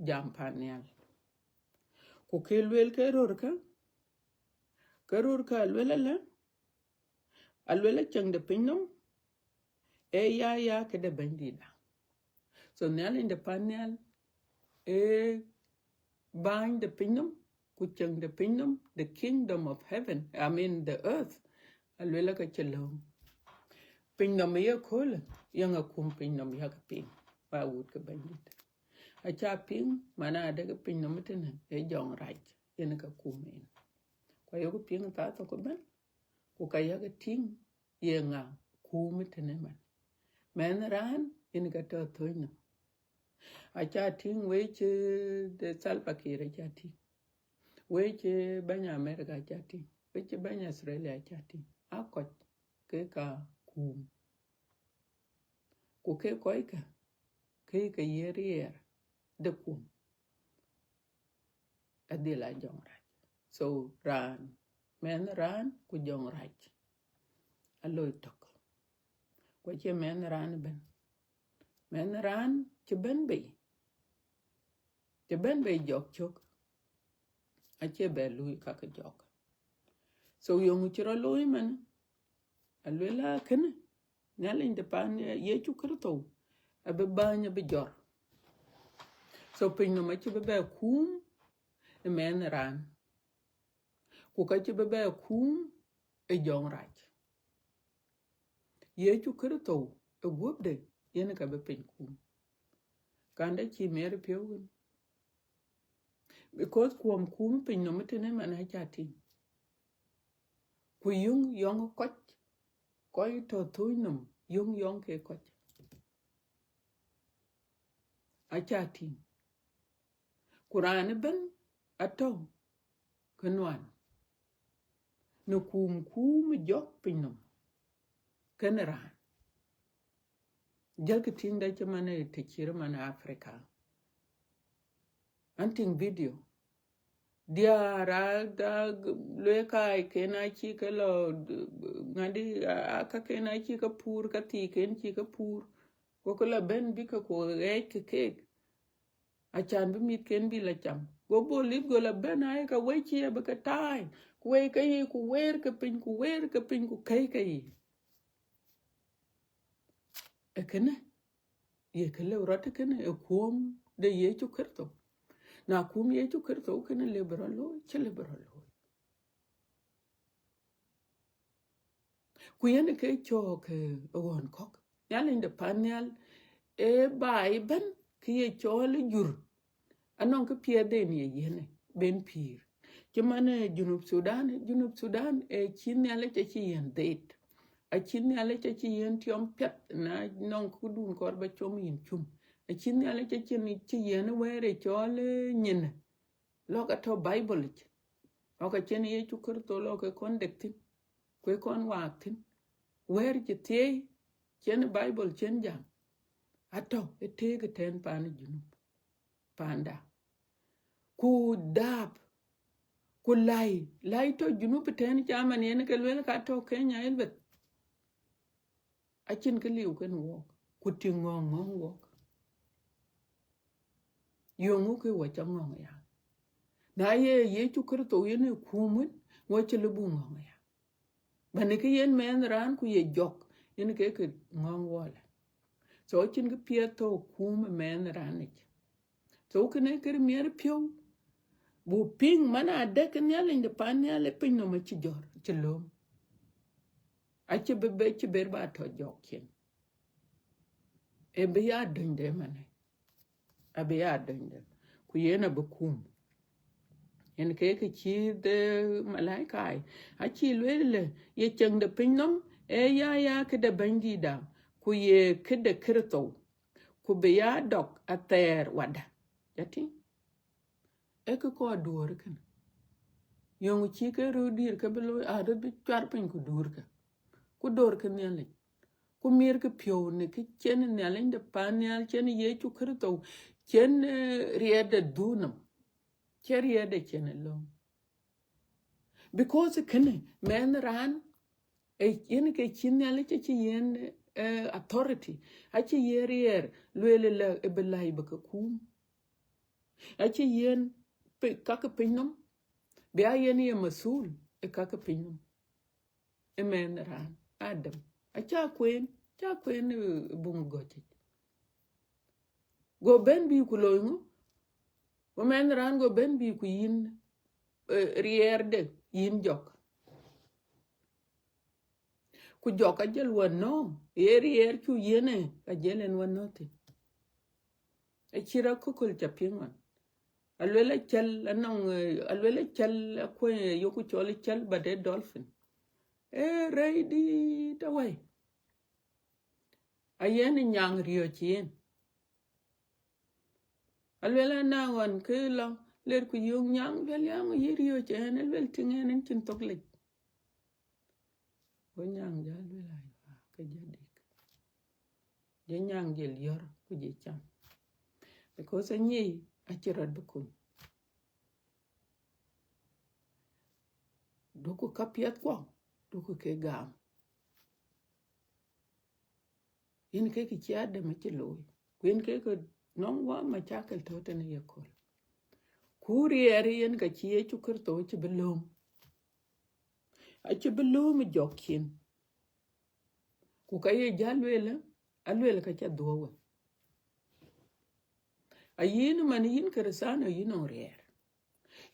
jam pan nhial. Ku ke luel ke röör kä, ke röör kä aluel alä, aluel acieŋ de pinynhom, ee ya, ya këde Bɛ̈nydïtda. So Nhialic de pan nhial, ee bäny de pinynhom, ku cieŋ de pinynhom, the kingdom of heaven, I mean the earth, aluel ka cï lööm. Pinynhom ye köölë, yeŋa kum pinynhom yak piŋ, ba wut ke Bɛ̈nydït. Aca piŋ, man adek pinynhom ëtënë, ee jɔŋrac, yen ka kum en. Ku ayok piŋ thaa thok ëbɛ̈n, ku ka yak tïŋ, yeŋa kum ëtënë man. Mɛnh raan, yen ka tɔ̈ thööc nɔm. Aca tïŋ wec, eh, de Salva Kiir aca tïŋ. Wec, eh, bɛ̈ny America aca tïŋ. Wec, eh, bɛ̈ny Australia aca tïŋ. Aa kɔc ke ka kum. Ku ke kɔc kä, ke ke ye riɛɛr de kum. Adhil a jɔŋrac. So raan, mɛnh raan ku jɔŋrac, aloi tök. Ku acie mɛnh raan ëbɛ̈n. Mɛnh raan cï bɛ̈n bei, cï bɛ̈n bei jɔk cök, acie bɛ lui ka ke jɔk. So yöŋ cï rɔt looi man, aluel a kënë, Nhialic de pan, eh, Yecu Kërtho, abï bäny abï jɔr. So pinynhom acï bï bɛ kum ë mɛnh raan. Ku ka cï bï bɛ kum ë jɔŋrac. Yecu Kërtho ë guöpde, yen ka bï piny kum. Kande cï miɛt piɔ̈u wën. Because kuɔm kum pinynhom ëtënë man aca tïŋ. Ku yöŋ yɔŋ kɔc, kɔc tɔ̈ thööc nɔm, yöŋ yɔŋ ke kɔc. Aca tïŋ. Ku raan ëbɛ̈n atɔ̈ ke nuan në kum, kum jɔk pinynhom kenë raan. Jälkï tïŋ dɛ cï man ë të cït man Africa. An tïŋ video. Diäär a, a, lueek aa ken acï ke lɔ, ŋadï, a, a, ka ken acï ke puur, ka thii ken cï ke puur. Go ke lɔ bɛ̈n bï ke ku ɣɛɛc ke keek. Acan bï mïthken bï lɔ cam. Go bolit go lɔ bɛ̈n, aye ka wec cï abï ke taai. Ku wëi ke yiic, ku weer ke piny, ku weer ke piny, ku kɛ̈i ke yiic. Ee kënë, ye kë lëu rɔt kënë, ee kuum de Yecu Kërtho. Na kuum Yecu Kërtho kënë, lëu bï rɔt looi, cï lëu bï rɔt looi. Ku yen ke cɔɔk, eh, ɣɔn kɔ̈k. Nhialic de pan nhial, ee baai ëbɛ̈n, kë ye cɔɔl ë jur, anɔŋ kë piɛth den ye yiën ë, ben pïïr. Cï man, eh, Junub Thudan, Junub Thudan, eh, cï Nhialic acï yiën dheet. Acï Nhialic acï yiën tiɔm piɛth, na nɔŋ këdun kɔɔr ba com yïn cum. Acï Nhialic acï, cï yiën wɛ̈ɛ̈r ë cɔɔl, eh, nyin. Lɔ̈k atɔ̈ Bible yic. Lɔ̈k acïn Yecu Kërtho lɔ̈k ke kɔn dek thïn, ku ë kɔn waak thïn. Wɛ̈ɛ̈r cï thiëëi, cïn Bible cïn jam. Atɔ̈ ë tëëk ëtɛ̈ɛ̈n paan ë Junub, panda. Ku dhaap, ku läi, läi tɔ̈ Junub ëtɛ̈ɛ̈n, caman yen ke luel ka tɔ̈ Kenya elbeth. Acïn kë liu kënë wɔɔk, ku tïŋ ŋɔ̈ŋ ŋɔ̈ŋ wɔɔk. Yöŋ ŋö kë wɔ ca ŋɔ̈ŋ ya? Na ye Yecu Kërtho yen ë kuum wën, wɔ cï lëu buk ŋɔ̈ŋ ya. Bäny kë yen mɛnh raan ku ye jɔk, yen ke kë ŋɔ̈ŋ wɔɔlë. So acïn kë piɛth tɔ̈ kuum ë mɛnh raan yic. So kënë kë miɛt piɔ̈u, buk piŋ man adɛ̈ ke Nhialic de pan nhial ë piny nɔm acï jɔt, acï lööm. Acï bï, bï, cï ber ba tɔ̈ jɔk cin. Ee bï ya dönyde manë. Abï ya dönyde. Ku yen abï kuum. Yen ke kë cï de malaika, acï lueel lë, ye cieŋ de piny nɔm, ee ya, ya këde Bɛ̈nydïtda, ku ye këde Kërtho, ku bï ya dɔk athɛɛr wada. Ya tïŋ? Ee kë kɔɔr duɔ̈ɔ̈r kënë. Yöŋ cï ke röt dïïr ke bï looi, arëët bï cuar piny ku duɔ̈ɔ̈r kë. Ku döör kë Nhialic. Ku miɛt kë piɔ̈u në kë cïn Nhialic de pan nhial, cïn Yecu Kërtho, cïn, eh, riɛɛt de dhuk nɔm. Cïn riɛɛt de cin ë lööm. Because kënë, mɛnh raan, eh, yen ke cï Nhialic acï yiën, eh, authority, acï yiën riɛɛr, lueel lë ë bï läi bï ke kuum. Acï yiën pi-, ka ke piny nɔm, bï a yen ye mathul ë ka ke piny nɔm. Ë mɛnh raan Adam, acä kueen, cä kueen, eh, buŋ gɔ̈c yic. Go bɛ̈n bï ku looi ŋö? Go mɛnh raan go bɛ̈n bï ku yïn, eh, riɛɛrde yïn jɔk. Ku jɔk ajël wä nɔ̈k, ye riɛɛr cu yiën ë, ajël en wä nɔ̈k thïn. Acït akököl ca piŋ ɣɔn. Aluel acäl anɔŋ, eh, aluel acäl akuëny, eh, yoku cɔl acäl, but ee dolphin. Ee rɛ̈i dït awäi. Ayen nyaŋ riɔ̈ɔ̈c yen. Aluel ana ɣɔn ke lɔ, ler ku yöök nyaŋ, luel ya ŋö yï riɔ̈ɔ̈c ɛn, aluel tïŋ ɛn, ɛn cïn thok lec. Go nyaŋ jɔ luel, aywa, ke jɔ dik. Jɔ nyaŋ jël yɔ̈r ku jɔ cam. Because anyic acï rɔt bï kuny. Duku ka piɛth kuɔ, duku ke gam. Yen ke kë cï Adam acï looi. Ku yen ke kë nɔŋ wä macakël tɔ̈ tënë ye kööl. Ku riɛɛr yen ka cï Yecu Kërtho acï bï lööm. Acï bï lööm ë jɔk cin. Ku ka ye jäl lueel, aluel ka ca dhuɔ̈k we. Ayïn man yïn Kërëthäno yïn nɔŋ riɛɛr.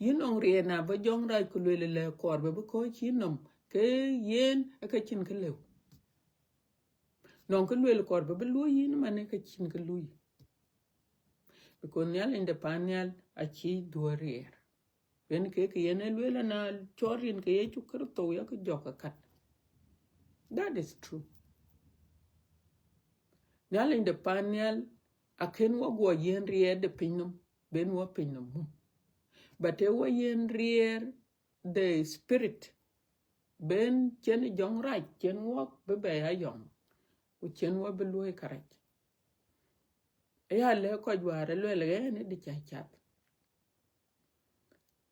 Yïn nɔŋ riɛɛr na bä jɔŋ rac ku lueel lɛ kɔɔr bä bï kɔ̈ɔ̈c yïn nɔm, ke yen ë ka cïn kë lëu. Nɔŋ kë lueel kɔɔr bä bï luɔ̈i yïn man ë ka cïn kë luɔ̈i. Because Nhialic de pan nhial acï dhuɔ̈k riɛɛr. Yen ke kë yen ë lueel ana cɔɔr rin ke Yecu Kërtho yak jɔk akat. That is true. Nhialic de pan nhial akën wä guɔ yiën riɛɛr de piny nɔm, ben wä piny nɔm mum. But ee wä yiën riɛɛr de spirit, ben cïn jɔŋ rac, cïn wä bï bɛ ya yɔŋ, ku cïn wä bï luɔ̈i kärɛc. Aya lɛ̈k kɔc wäär ë luel ɣɛn ë dï ca cath.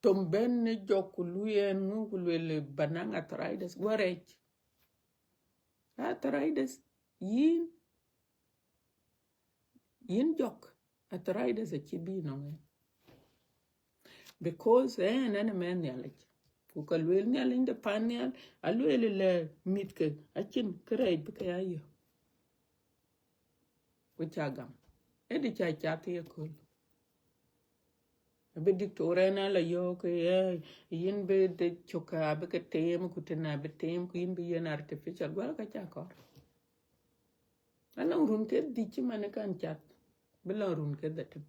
Thom bɛ̈n në jɔk ku luui ɛn ŋö ku luel bä naŋ arthritis, guɔ rɛc. Arthritis, yïn, yïn jɔk, arthritis acï bï nɔŋ ɛn. Because ɛn, ɛn ë mɛnh Nhialic. Ku ka lueel Nhialic de pan nhial, alueel lɛ mïthke acïn kërɛɛc bï ke ya yök. Ku ca gam. Ëdï ca cath ye köl. Abï diktor ɛn ala yɔ̈ɔ̈k, eh, yïn bï de cök abï ke teem, ku tën abï teem, ku yïn bï yen artificial. Guäl ka ca kɔɔr. Anɔŋ run ke dhïc cï man kan cath, bï lɔ run ke dhetem.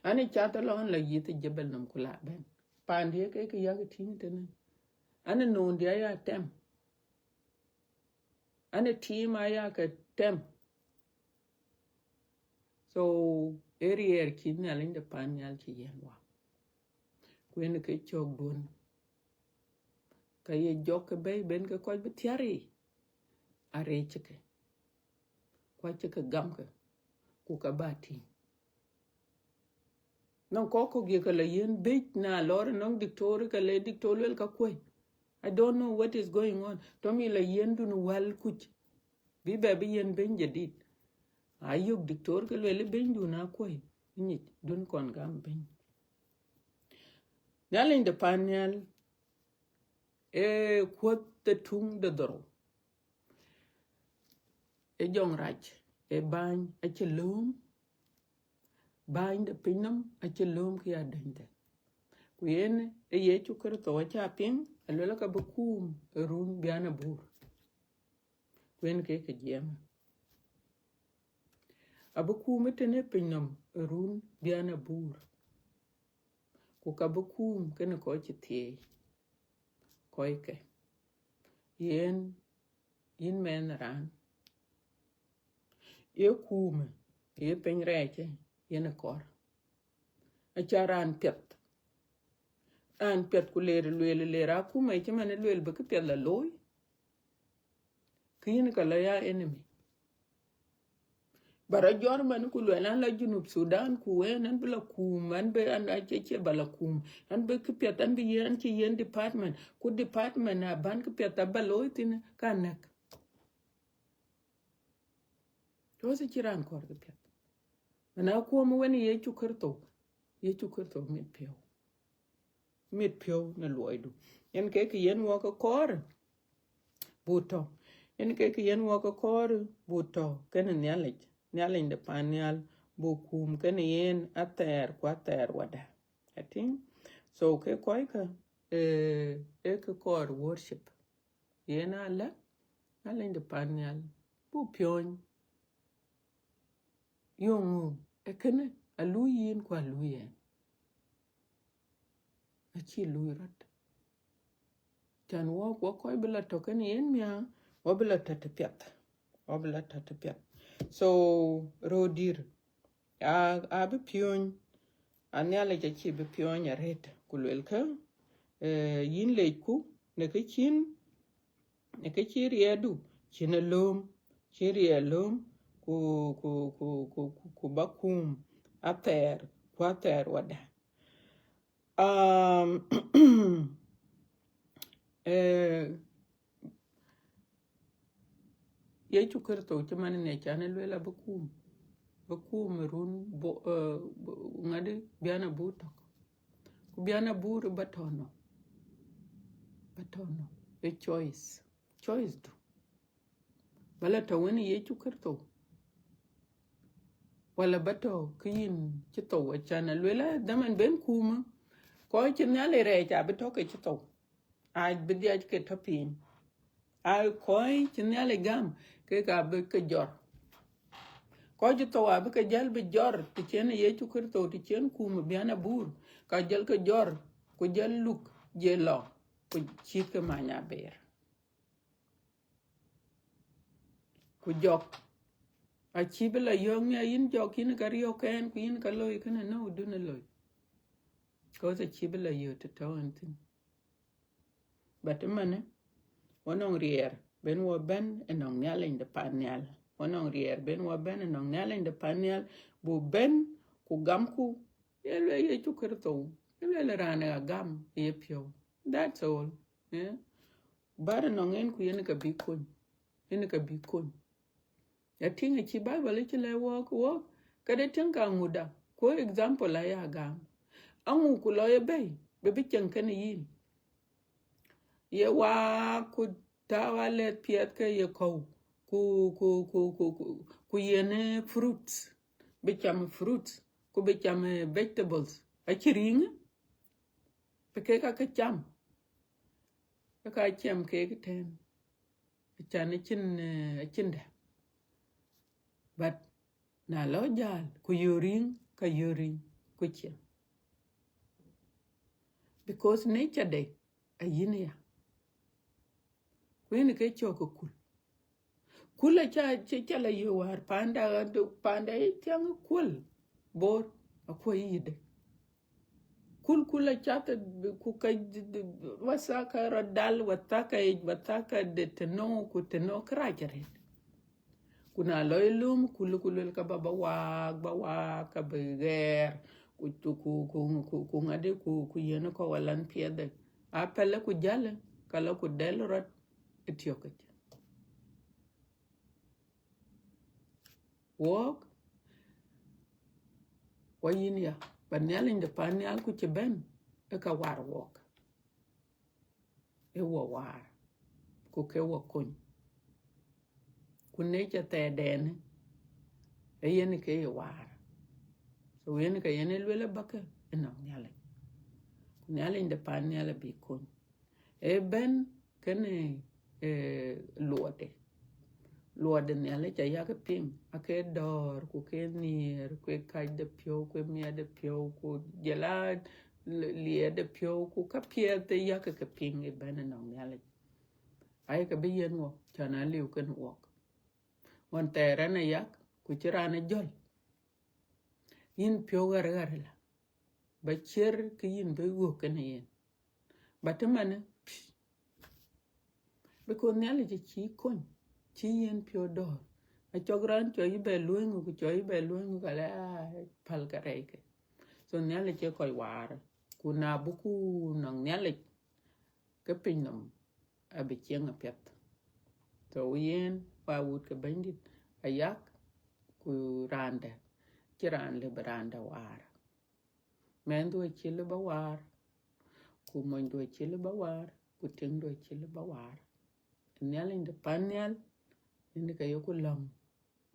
Ani cath alɔ an la yith ë jebel nɔm ku la bɛ̈n. Paandië ke ke yak tïŋ tënë. Ani noondië aya tɛm. Ani tiim aya ke tɛm. So, ë riɛɛr cï Nhialic de pan nhial cï yɛn wa. Ku yen ke cɔk duɔ̈n. Ka ye jɔk ke bɛ̈i ben ke kɔc bï thiäri, arëëc ke. Ku acï ke gam ke, ku ka ba tïŋ. Nɔŋ kɔc kɔ̈k ye ke la yen bɛ̈c na lɔɔr nɔŋ diktor, ke le diktor luel ka kuɔ̈i. I don't know what is going on. Tɔ̈ mi la yen dun wäl kuc. Bï bɛ bï yen bɛ̈ny jadid. Ayök diktor ke luel bɛ̈nydun akuɔ̈i. Nyic dun kɔn gam bɛ̈ny. Nhialic de pan nhial, ee kuɔth de tuŋ de dhorou. Ee jɔŋ rac, ee bäny acï lööm, bäny de piny nɔm acï lööm kë ya dönyde. Ku yen ë Yecu Kërtho acä piŋ, aluel ka bï kuum ë run bian abur. Ku yen ke ke jiɛɛm. Abï kuum ë tënë piny nɔm ë run bian abur. Ku ka bï kuum kenë kɔc cï thieei, kɔckë. Yen, yïn mɛnh raan. Ye kuumë, ye piny rɛɛcë, yen ë kɔɔr. Aca raan piɛth. Raan piɛth ku leer lueel, leer akuma cï man lueel bï kë piɛth la looi. Kë yïn ka la ya enemy. Ba rɔt jɔr man ku lueel an la Junub Sudan ku wen an bï la kuum, an bï an acie cie ba la kuum, an bï kë piɛth an bï yen, an cï yen department, ku department a ban kë piɛth aba looi thïn ka nɛ̈k. Because cï raan kɔɔr kë piɛth. Mana kuɔm wen Yecu Kërtho, Yecu Kërtho mit piɔ̈u. Mit piɔ̈u në luɔidu. Yen ke kë yen wɔ ke kɔɔr, bu tɔ̈. Yen ke kë yen wɔ ke kɔɔr, bu tɔ̈ kenë Nhialic. Nhialic de pan nhial, bu kuum kenë yen athɛɛr ku athɛɛr wada. Atïŋ? So ke kɔckë, eh, ee kë kɔɔr worship. Yen alä, Nhialic de pan nhial, bu piɔ̈ny. Yöŋ ŋö? Ee kënë, alui yïn ku alui ɣɛn. Acï lui rɔt. Can wɔ, wɔ kɔc bï la tɔ̈ kenë yen miäk, wɔ bï la tɔ̈ të piɛth. Wɔ bï la tɔ̈ të piɛth. So, röördït, a, abï piɔ̈ny, a Nhialic acï bï piɔ̈ny arëët, ku luelkë, eh, yïn lecku, në kë cïn, në kë cï riɛɛrdu, cïn alööm, cï riɛɛr lööm, ku, ku, ku, ku, ku, ku ba kuum athɛɛr, ku athɛɛr wada. Um, eh, Yecu Kërtho cï man ë can ë lueel abï kuum, bï kuum ë run bo-, eh, bo-, ŋadï bian abur tök. Ku bian abur ba tɔ̈ nɔ. Ba tɔ̈ nɔ. Ë choice. Choice du. Ba la tɔ̈ wenë Yecu Kërtho. Wala ba tɔ̈ kë yïn cï thou, acan aluel a dhaman ben kuumä. Kɔc cï Nhialic rɛɛc abï tɔ̈ ke cï thou. Aa bï dhiac ke tɔ̈ piny. Aa kɔc cï Nhialic gam, kek abï ke jɔr. Kɔc cï thou abï ke jäl bï jɔr, të cïn Yecu Kërtho, të cïn kuum bian abur, ka jäl ke jɔr, ku jäl luk je lɔ, ku cït ke many aber. Ku jɔk. Acï bï la yɔ̈ɔ̈k nia yïn jɔk, yïn ka riɔ̈ɔ̈k ɛn, ku yïn ka loi kënë, no, dun ë loi. Because acï bï la yöt të tɔ̈ ɛn thïn. But ëmënë, wɔ nɔŋ riɛɛr ben wɔ bɛ̈n ënɔŋ Nhialic de pan nhial. Wɔ nɔŋ riɛɛr ben wɔ bɛ̈n ënɔŋ Nhialic de pan nhial, bu bɛ̈n ku gamku, ye lueel Yecu Kërtho, ye lueel raan ë agam ye piɔ̈u. That's all. Eh? Bär ënɔŋ en ku yen ka bï kony. Yen ka bï kony. Ya tïŋ acï Bible cï lɛ̈k wɔk, wɔk, këde tïŋ ka ŋuda. Ku example aya gam. Aŋu ku lɔ ye bɛ̈i, bï bï cieŋ kënë yïn. Ye waak ku tääu alɛth piɛth ke ye kɔ̈u, ku, ku, ku, ku, ku, ku yen, eh, fruits, bï cam fruits, ku bï cam, eh, vegetables. Acï riŋ, bï kek aa ke cam, ke ka cam kek tɛ̈n, acan acïn, eh, acïn dɛ̈. But na lɔ jäl, ku yöör riŋ, ka yöör riŋ, ku ciɛŋ. Because nature de, ayïn ya. Ku yen ke cɔk ke kul. Kul aca, ca, ca la yök wäär panda, panda ë thiäŋ kuɔl, Bor, akuɔ̈c yïde. Kul, kul acath, ku ka, wathaka rɔt dal, wathaka yic, wathaka de tënou, ku tënou kërac arëët. Ku na lɔ ë lööm kul, ku luel ka ba, ba waak, ba waak, ka bï ɣɛɛr, ku, ku, ku, ku, ku, ku ŋadï, ku, ku yen kɔ̈u alan piɛthde. Apɛlë ku jälë, ka lɔ ku dɛl rɔt ë tiɔ̈kic. Wɔɔk, wa yïn ya, ba Nhialic de pan nhial ku cï bɛ̈n, ë ka waar wɔɔk. Ë wɔ waar, ku ke wɔ kony. Ku nature thɛɛrdɛn, ë yen ke ye waar. So yen ke yen ë luel abäkë ënɔŋ Nhialic. Ku Nhialic de pan nhial abï kony. Ë bɛ̈n kënë, eh, luɔtde. Luɔtde Nhialic ayak piŋ, ake dɔ̈ɔ̈r, ku ke nhiëër, ku kac de piɔ̈u, ku miɛt de piɔ̈u, ku jɔl a liɛɛt de piɔ̈u, ku ka piɛth ë yak ke piŋ ë bɛ̈n ënɔŋ Nhialic. Ayek bï yiɛ̈n wɔ, cän aliu kën wɔk. Ɣɔn thɛɛr ɛn ayak, ku cï raan ë jɔl. Yïn piɔ̈u ɣärɣär la, ba ciɛ̈r ke yïn bï ɣöök kënë yen. Ba të manë, because Nhialic acï kony, cï yen piɔ̈u dɔ̈ɔ̈r. Acɔk raan cɔl yï bɛ luɔ̈ɔ̈ny, ku cɔl yï bɛ luɔ̈ɔ̈ny, ka lɛ, ah, päl ka rɛɛc ke. So Nhialic ë kɔc waar, ku na buku nɔŋ Nhialic, ke pinynhom abï ciɛŋ apiɛth. So yen, wa wut ke Bɛ̈nydït, ayak, ku raan dɛ̈, cï raan lëu bï raan dɛ̈ waar. Mɛnhdu acï lëu ba waar, ku monydu acï lëu ba waar, ku tiŋdu acï lëu ba waar. Nhialic de pan nhial, yen ke yeku lɔ̈ŋ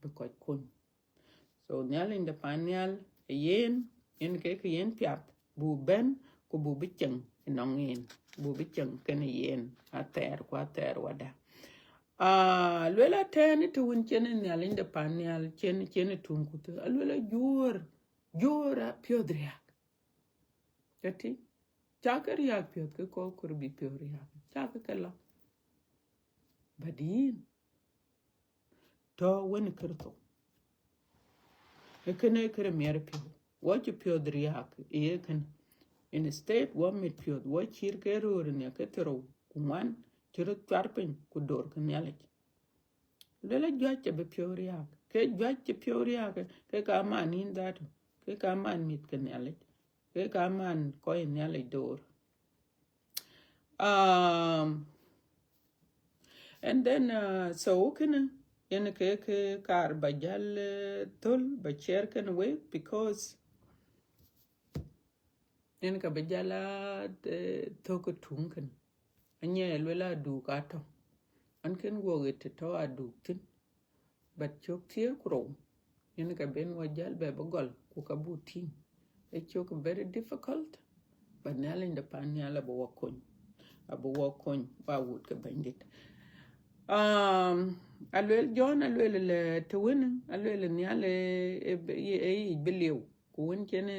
bï kɔc kony. So Nhialic de pan nhial, yen, yen ke ke yen piath, bu bɛ̈n, ku bu bï cieŋ ënɔŋ yen, bu bï cieŋ kënë yen, athɛɛr ku athɛɛr wadä. Ah, luel atɛ̈ɛ̈n të wën cïn Nhialic de pan nhial, cïn, cïn ë tuŋ ku thï, aluel ajuöör, juöör apiɔ̈ɔ̈th riääk. Ëtï, cakë riääk piɔ̈ɔ̈th ke kɔc kɔɔr bï piɔ̈ɔ̈th riääk, cakë ke lɔ. But yïn, tɔ̈ wën Kërtho. Ee kënë kërë miɛt piɔ̈u. Wɔ cï piɔ̈ɔ̈th riääk ë ye kënë. Instead, wɔ mit piɔ̈ɔ̈th, wɔ cït ke röör ë nhiäk ke thiërrou ku ŋuan, cï röt cuar piny ku dor ke Nhialic. Luel ajuëc abï piɔ̈u riääk. Ke juëc cï piɔ̈u riääk, ke ka man yïn dhatu, ke ka man mïth ke Nhialic, ke ka man kɔc Nhialic door. Um, and then, uh, so kënë, yen ke, ke kaar ba jäl, eh, thöl, ba share kënë wek, because yen ka ba jäl a, eh, thök ë tuŋ kënë. Anyiɛɛi luel aduk atɔ̈. An kën guɔ ɣet të tɔ̈ aduk thïn. But cök thiëër ku rou, yen ka ben wɔ jäl bɛ bï gɔl, ku ka bu tïŋ. Ee cök very difficult, but Nhialic de pan nhial abï wɔ kony. Abï wɔ kony, wa wut ke Bɛ̈nydït. Um, aluel John, aluel lɛ të wën, aluel Nhial ë, ë, ë, ë yic bï lieu. Ku wën cïn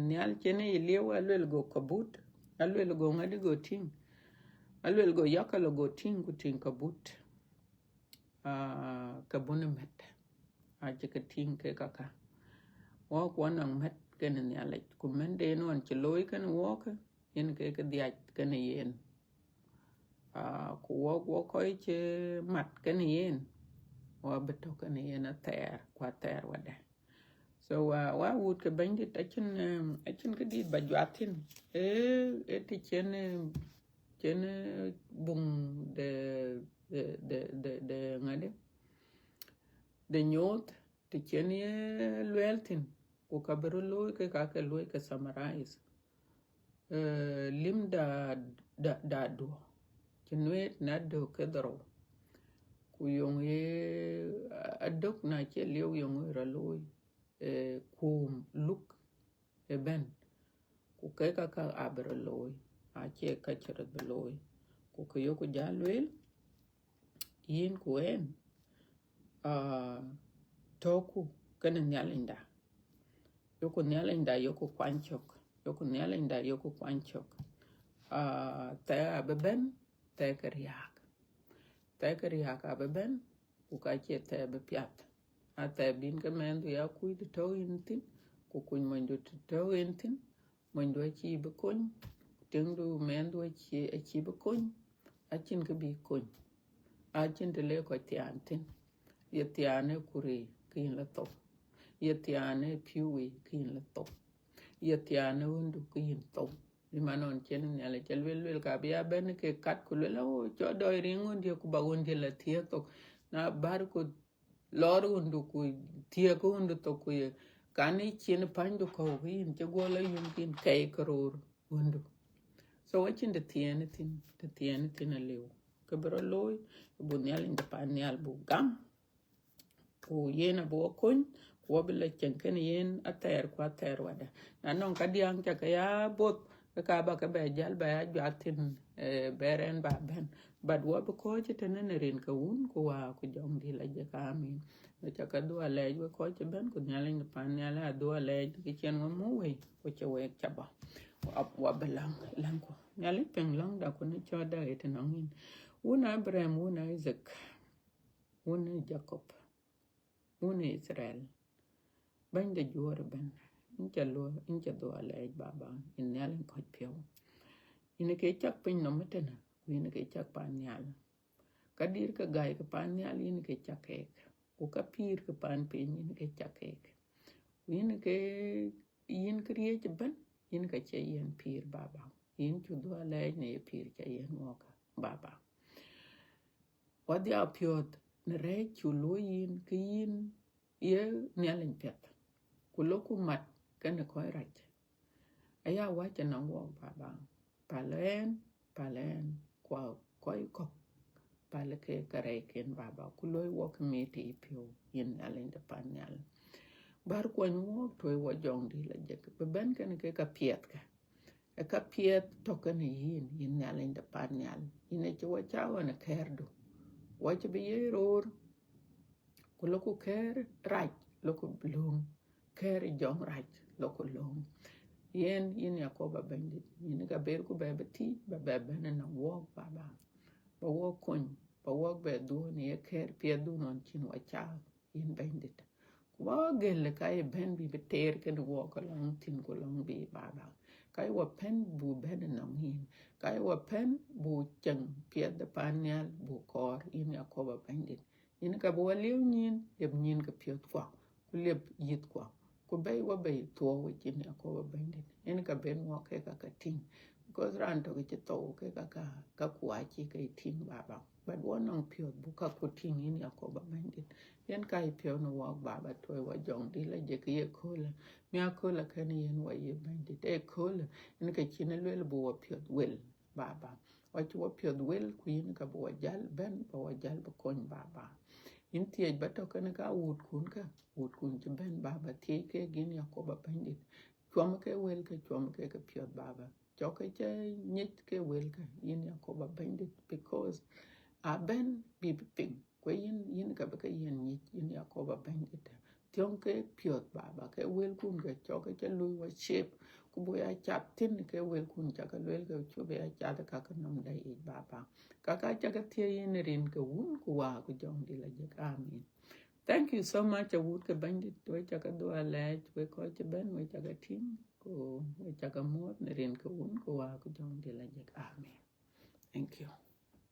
Nhial cïn ë lieu, aluel go kabut, aluel go ŋadï go tïŋ, aluel go yakal go tïŋ, ku tïŋ kabut. Ah, ka bun ë mät, acï ke tïŋ ke kaka. Wɔk wɔ nɔŋ mät kenë Nhialic, ku mɛ̈nde yen ɣɔn cï looi kenë wɔk, yen ke ke dhiac kenë yen. Ah, ku wɔk, wɔk kɔc cï mat kenë yen, wɔ bï tɔ̈ kenë yen athɛɛr, ku athɛɛr wadɛ. So, uh, wa wut ke Bɛ̈nydït, acïn, um, acïn këdït ba juak thïn. Ee, ee të cïn, um, cïn, uh, buŋ de, de, de, de, de ŋadï, de nyooth, të cïn ye lueel thïn, ku ka bï röt looi ke ka ke luɔi ke summarize. Eh, lim da, da, da duɔ. Nueet na dök ke dhorou, ku yöŋ ye adök na cie lieu yöŋ ë rɔ looi, eh, kuum luk ëbɛ̈n, ku kek käkä abï rɔ looi, acie ka cï röt bï looi. Ku kë yoku jäl lueel, yïn ku ɣɛn, ah, tɔ̈ku kenë Nhialicda. Yoku Nhialicda yoku kuany cök, yoku Nhialicda yoku kuany cök. Ah, thɛɛr abï bɛ̈n, thɛɛr ke riääk. Thɛɛr ke riääk abï bɛ̈n, ku ka cie thɛɛr bï piath. A thɛɛr bïn ke mɛnhdu ya kuc të tɔ̈u yïn thïn, ku kuc monydu të tɔ̈u yïn thïn, monydu acïï bï kony, ku tiŋdu mɛnhdu acïï, acïï bï kony, acïn kë bï kony, acïn të le kɔc thiaan thïn. Ye thiaan ë kurei ke yïn la thou, ye thiaan ë pïu wei ke yïn la thou, ye thiaan ë ɣöndu ke yïn thou. Ë man ɣɔn cïn Nhialic ca luel, luel ka bï ya bɛ̈n ke kat ku luel, "Awo, cɔ dɔc riŋ ɣöndië ku ba ɣöndië la thiëëk thok." Na bär ku lɔɔr ɣöndu ku thiëëk ɣöndu thok ku ye kan ë cin panydu kɔ̈u ke yïn cï guɔ la yum kin kɛi ke roor ɣöndu. So acïn të thiëën thïn, të thiëën thïn aliu. Kë bï rɔ looi, bu Nhialic de pan nhial bu gam. Ku yen abï wɔ kony, ku wɔ bï la cieŋ kenë yen athɛɛr ku athɛɛr wadä. Na nɔŋ ka diäŋ ca ke ya both, ke ka ba ke bɛ jäl bɛ ya juath thïn, eh, bɛ rɛn ba bɛ̈n. But wɔ bï kɔ̈ɔ̈c tënë në rin ke Wun ku Wä ku Jɔŋdït la jek. Amin. Wek ca ke dhuɔ̈k alɛɛc wek kɔc cï bɛ̈n, ku Nhialic në pan nhial adhuɔ̈k alɛɛc kë cïn wɔ muk wei, ku cï wek ca bɔ̈. Wa, wa bï läŋ, läŋku. Nhialic piŋ lɔ̈ŋda ku në cɔɔtda ɣet ënɔŋ yïn. Wun Abraham, wun Isaac, wun Jacob, wun Israel, Bɛ̈ny de juöör ëbɛ̈n, yïn ca luɔ̈, yïn ca dhuɔ̈k alɛɛc, Baba, yïn Nhialic kɔc piɔ̈u. Yïn ke cak piny nɔm ëtënë, ku yïn ke cak pan nhial. Ka dït ke gäi ke pan nhial, yïn ke cak keek, ku ka pïïr ke pan piny, yïn ke cak keek. Ku yïn ke, yïn këriëëc ëbɛ̈n, yïn ka cie yɛn pïïr, Baba. Yïn cuk dhuɔ̈k alɛɛc në ye pïïr ca yɛn wɔɔk, Baba. Wadhia piɔ̈ɔ̈th në rɛ̈ɛ̈c cuk luɔ̈i yïn, ke yïn ye Nhialic piɛth, ku loku mat kenë kɔc rac. Aya wäc ënɔŋ wɔɔk, Baba, päl ɣɛn, päl ɣɛn, ku kɔc kɔ̈k, päl ke kärɛcken, Baba, ku luɔ̈i wɔɔk ke mït ë piɔ̈u, yïn Nhialic de pan nhial. Bär kuɔny wɔɔk tuɔ̈i wɔ Jɔŋdït la jek, bï bɛ̈n kenë ke ka piɛthkë. Ë ka piɛth tɔ̈ kenë yïn, yïn Nhialic de pan nhial, yïn acï wɔ cak ɣɔn ë kɛ̈ɛ̈rdu. Wɔ cï bï ye roor, ku loku kɛ̈ɛ̈r rac, loku lööŋ, kɛ̈ɛ̈r jɔŋrac, loku lööŋ. Yen yïn Yakoba Bɛ̈nydït, yïn ka ber ku bɛ bï thiëc, ba bɛ bɛ̈n ënɔŋ wɔɔk, Baba. Ba wɔɔk kony, ba wɔɔk bɛ dhuɔ̈k në ye kɛ̈ɛ̈r piɛthdun ɣɔn cïn wɔ cak, yïn Bɛ̈nydït. Ku ba gël ka ye bɛ̈n bï bï teer kenë wɔɔk ke lɔŋ thïn ku lɔŋ bï, Baba. Ka ye wɔ pɛ̈n bu bɛ̈n ënɔŋ yïn. Ka ye wɔ pɛ̈n bu cieŋ piɛth de pan nhial bu kɔɔr, yïn Yakoba Bɛ̈nydït. Yïn ka bï wɔ liep nyïn, liep nyïn ke piɔ̈thkua, ku liep yïthkua, ku bɛ̈i wɔ bɛ̈i thuɔɔu wec, yïn Yakoba Bɛ̈nydït. Yïn ka ben wɔɔk ke ka ke tïŋ. Because raan tök cï thou ke ka, ka, ka ku acï ke tïŋ, Baba. But wɔ nɔŋ piɔ̈th bu ka ku tïŋ, yïn Yakoba Bɛ̈nydït. Yen ka ye piɔ̈u në wɔɔk, Baba, tuɔ̈i wɔ Jɔŋdït la jek ye köölë. Miäk köölë kënë yen wɔ ye Bɛ̈nydït. Ee köölë, yen ke cïn ë luel bu wɔ piɔ̈th wel, Baba. Wɔ cï wɔ piɔ̈th wel, ku yïn ka bï wɔ jäl bɛ̈n, ba wɔ jäl bï kony, Baba. Yïn thiëc ba tɔ̈ kenë ka wuutkun kä, wuutkun cï bɛ̈n, Baba, thiëc keek, yïn Yakoba Bɛ̈nydït. Cuɔm ke wel ke, cuɔm ke ke piɔ̈th, Baba. Cɔk ke cä nyic ke wel kä, yïn Yakoba Bɛ̈nydït, because a bɛ̈n bï bï piŋ, ku yïn, yïn ka bï ke yɛn nyic, yïn Yakoba Bɛ̈nydït. Thiɔ̈ŋ ke piɔ̈th, Baba, ke welkun ke cɔk ke cä lui wɔ shape, ku bï ya cath thïn ke welkun cä ke lueel ke cuk bï ya cath ë ka ke nɔm dai yic, Baba. Ka ka cä ke thiëëc yïn rin ke Wun ku Wä ku Jɔŋdït la jek. Amin. Thank you so much, awut ke Bɛ̈nydït, wek cä ke dhuɔ̈k alɛɛc, wek kɔc cï bɛ̈n, wek cä ke tïŋ, ku wek cä ke muɔ̈ɔ̈th në rin ke Wun ku Wä ku Jɔŋdït la jek. Amin. Thank you.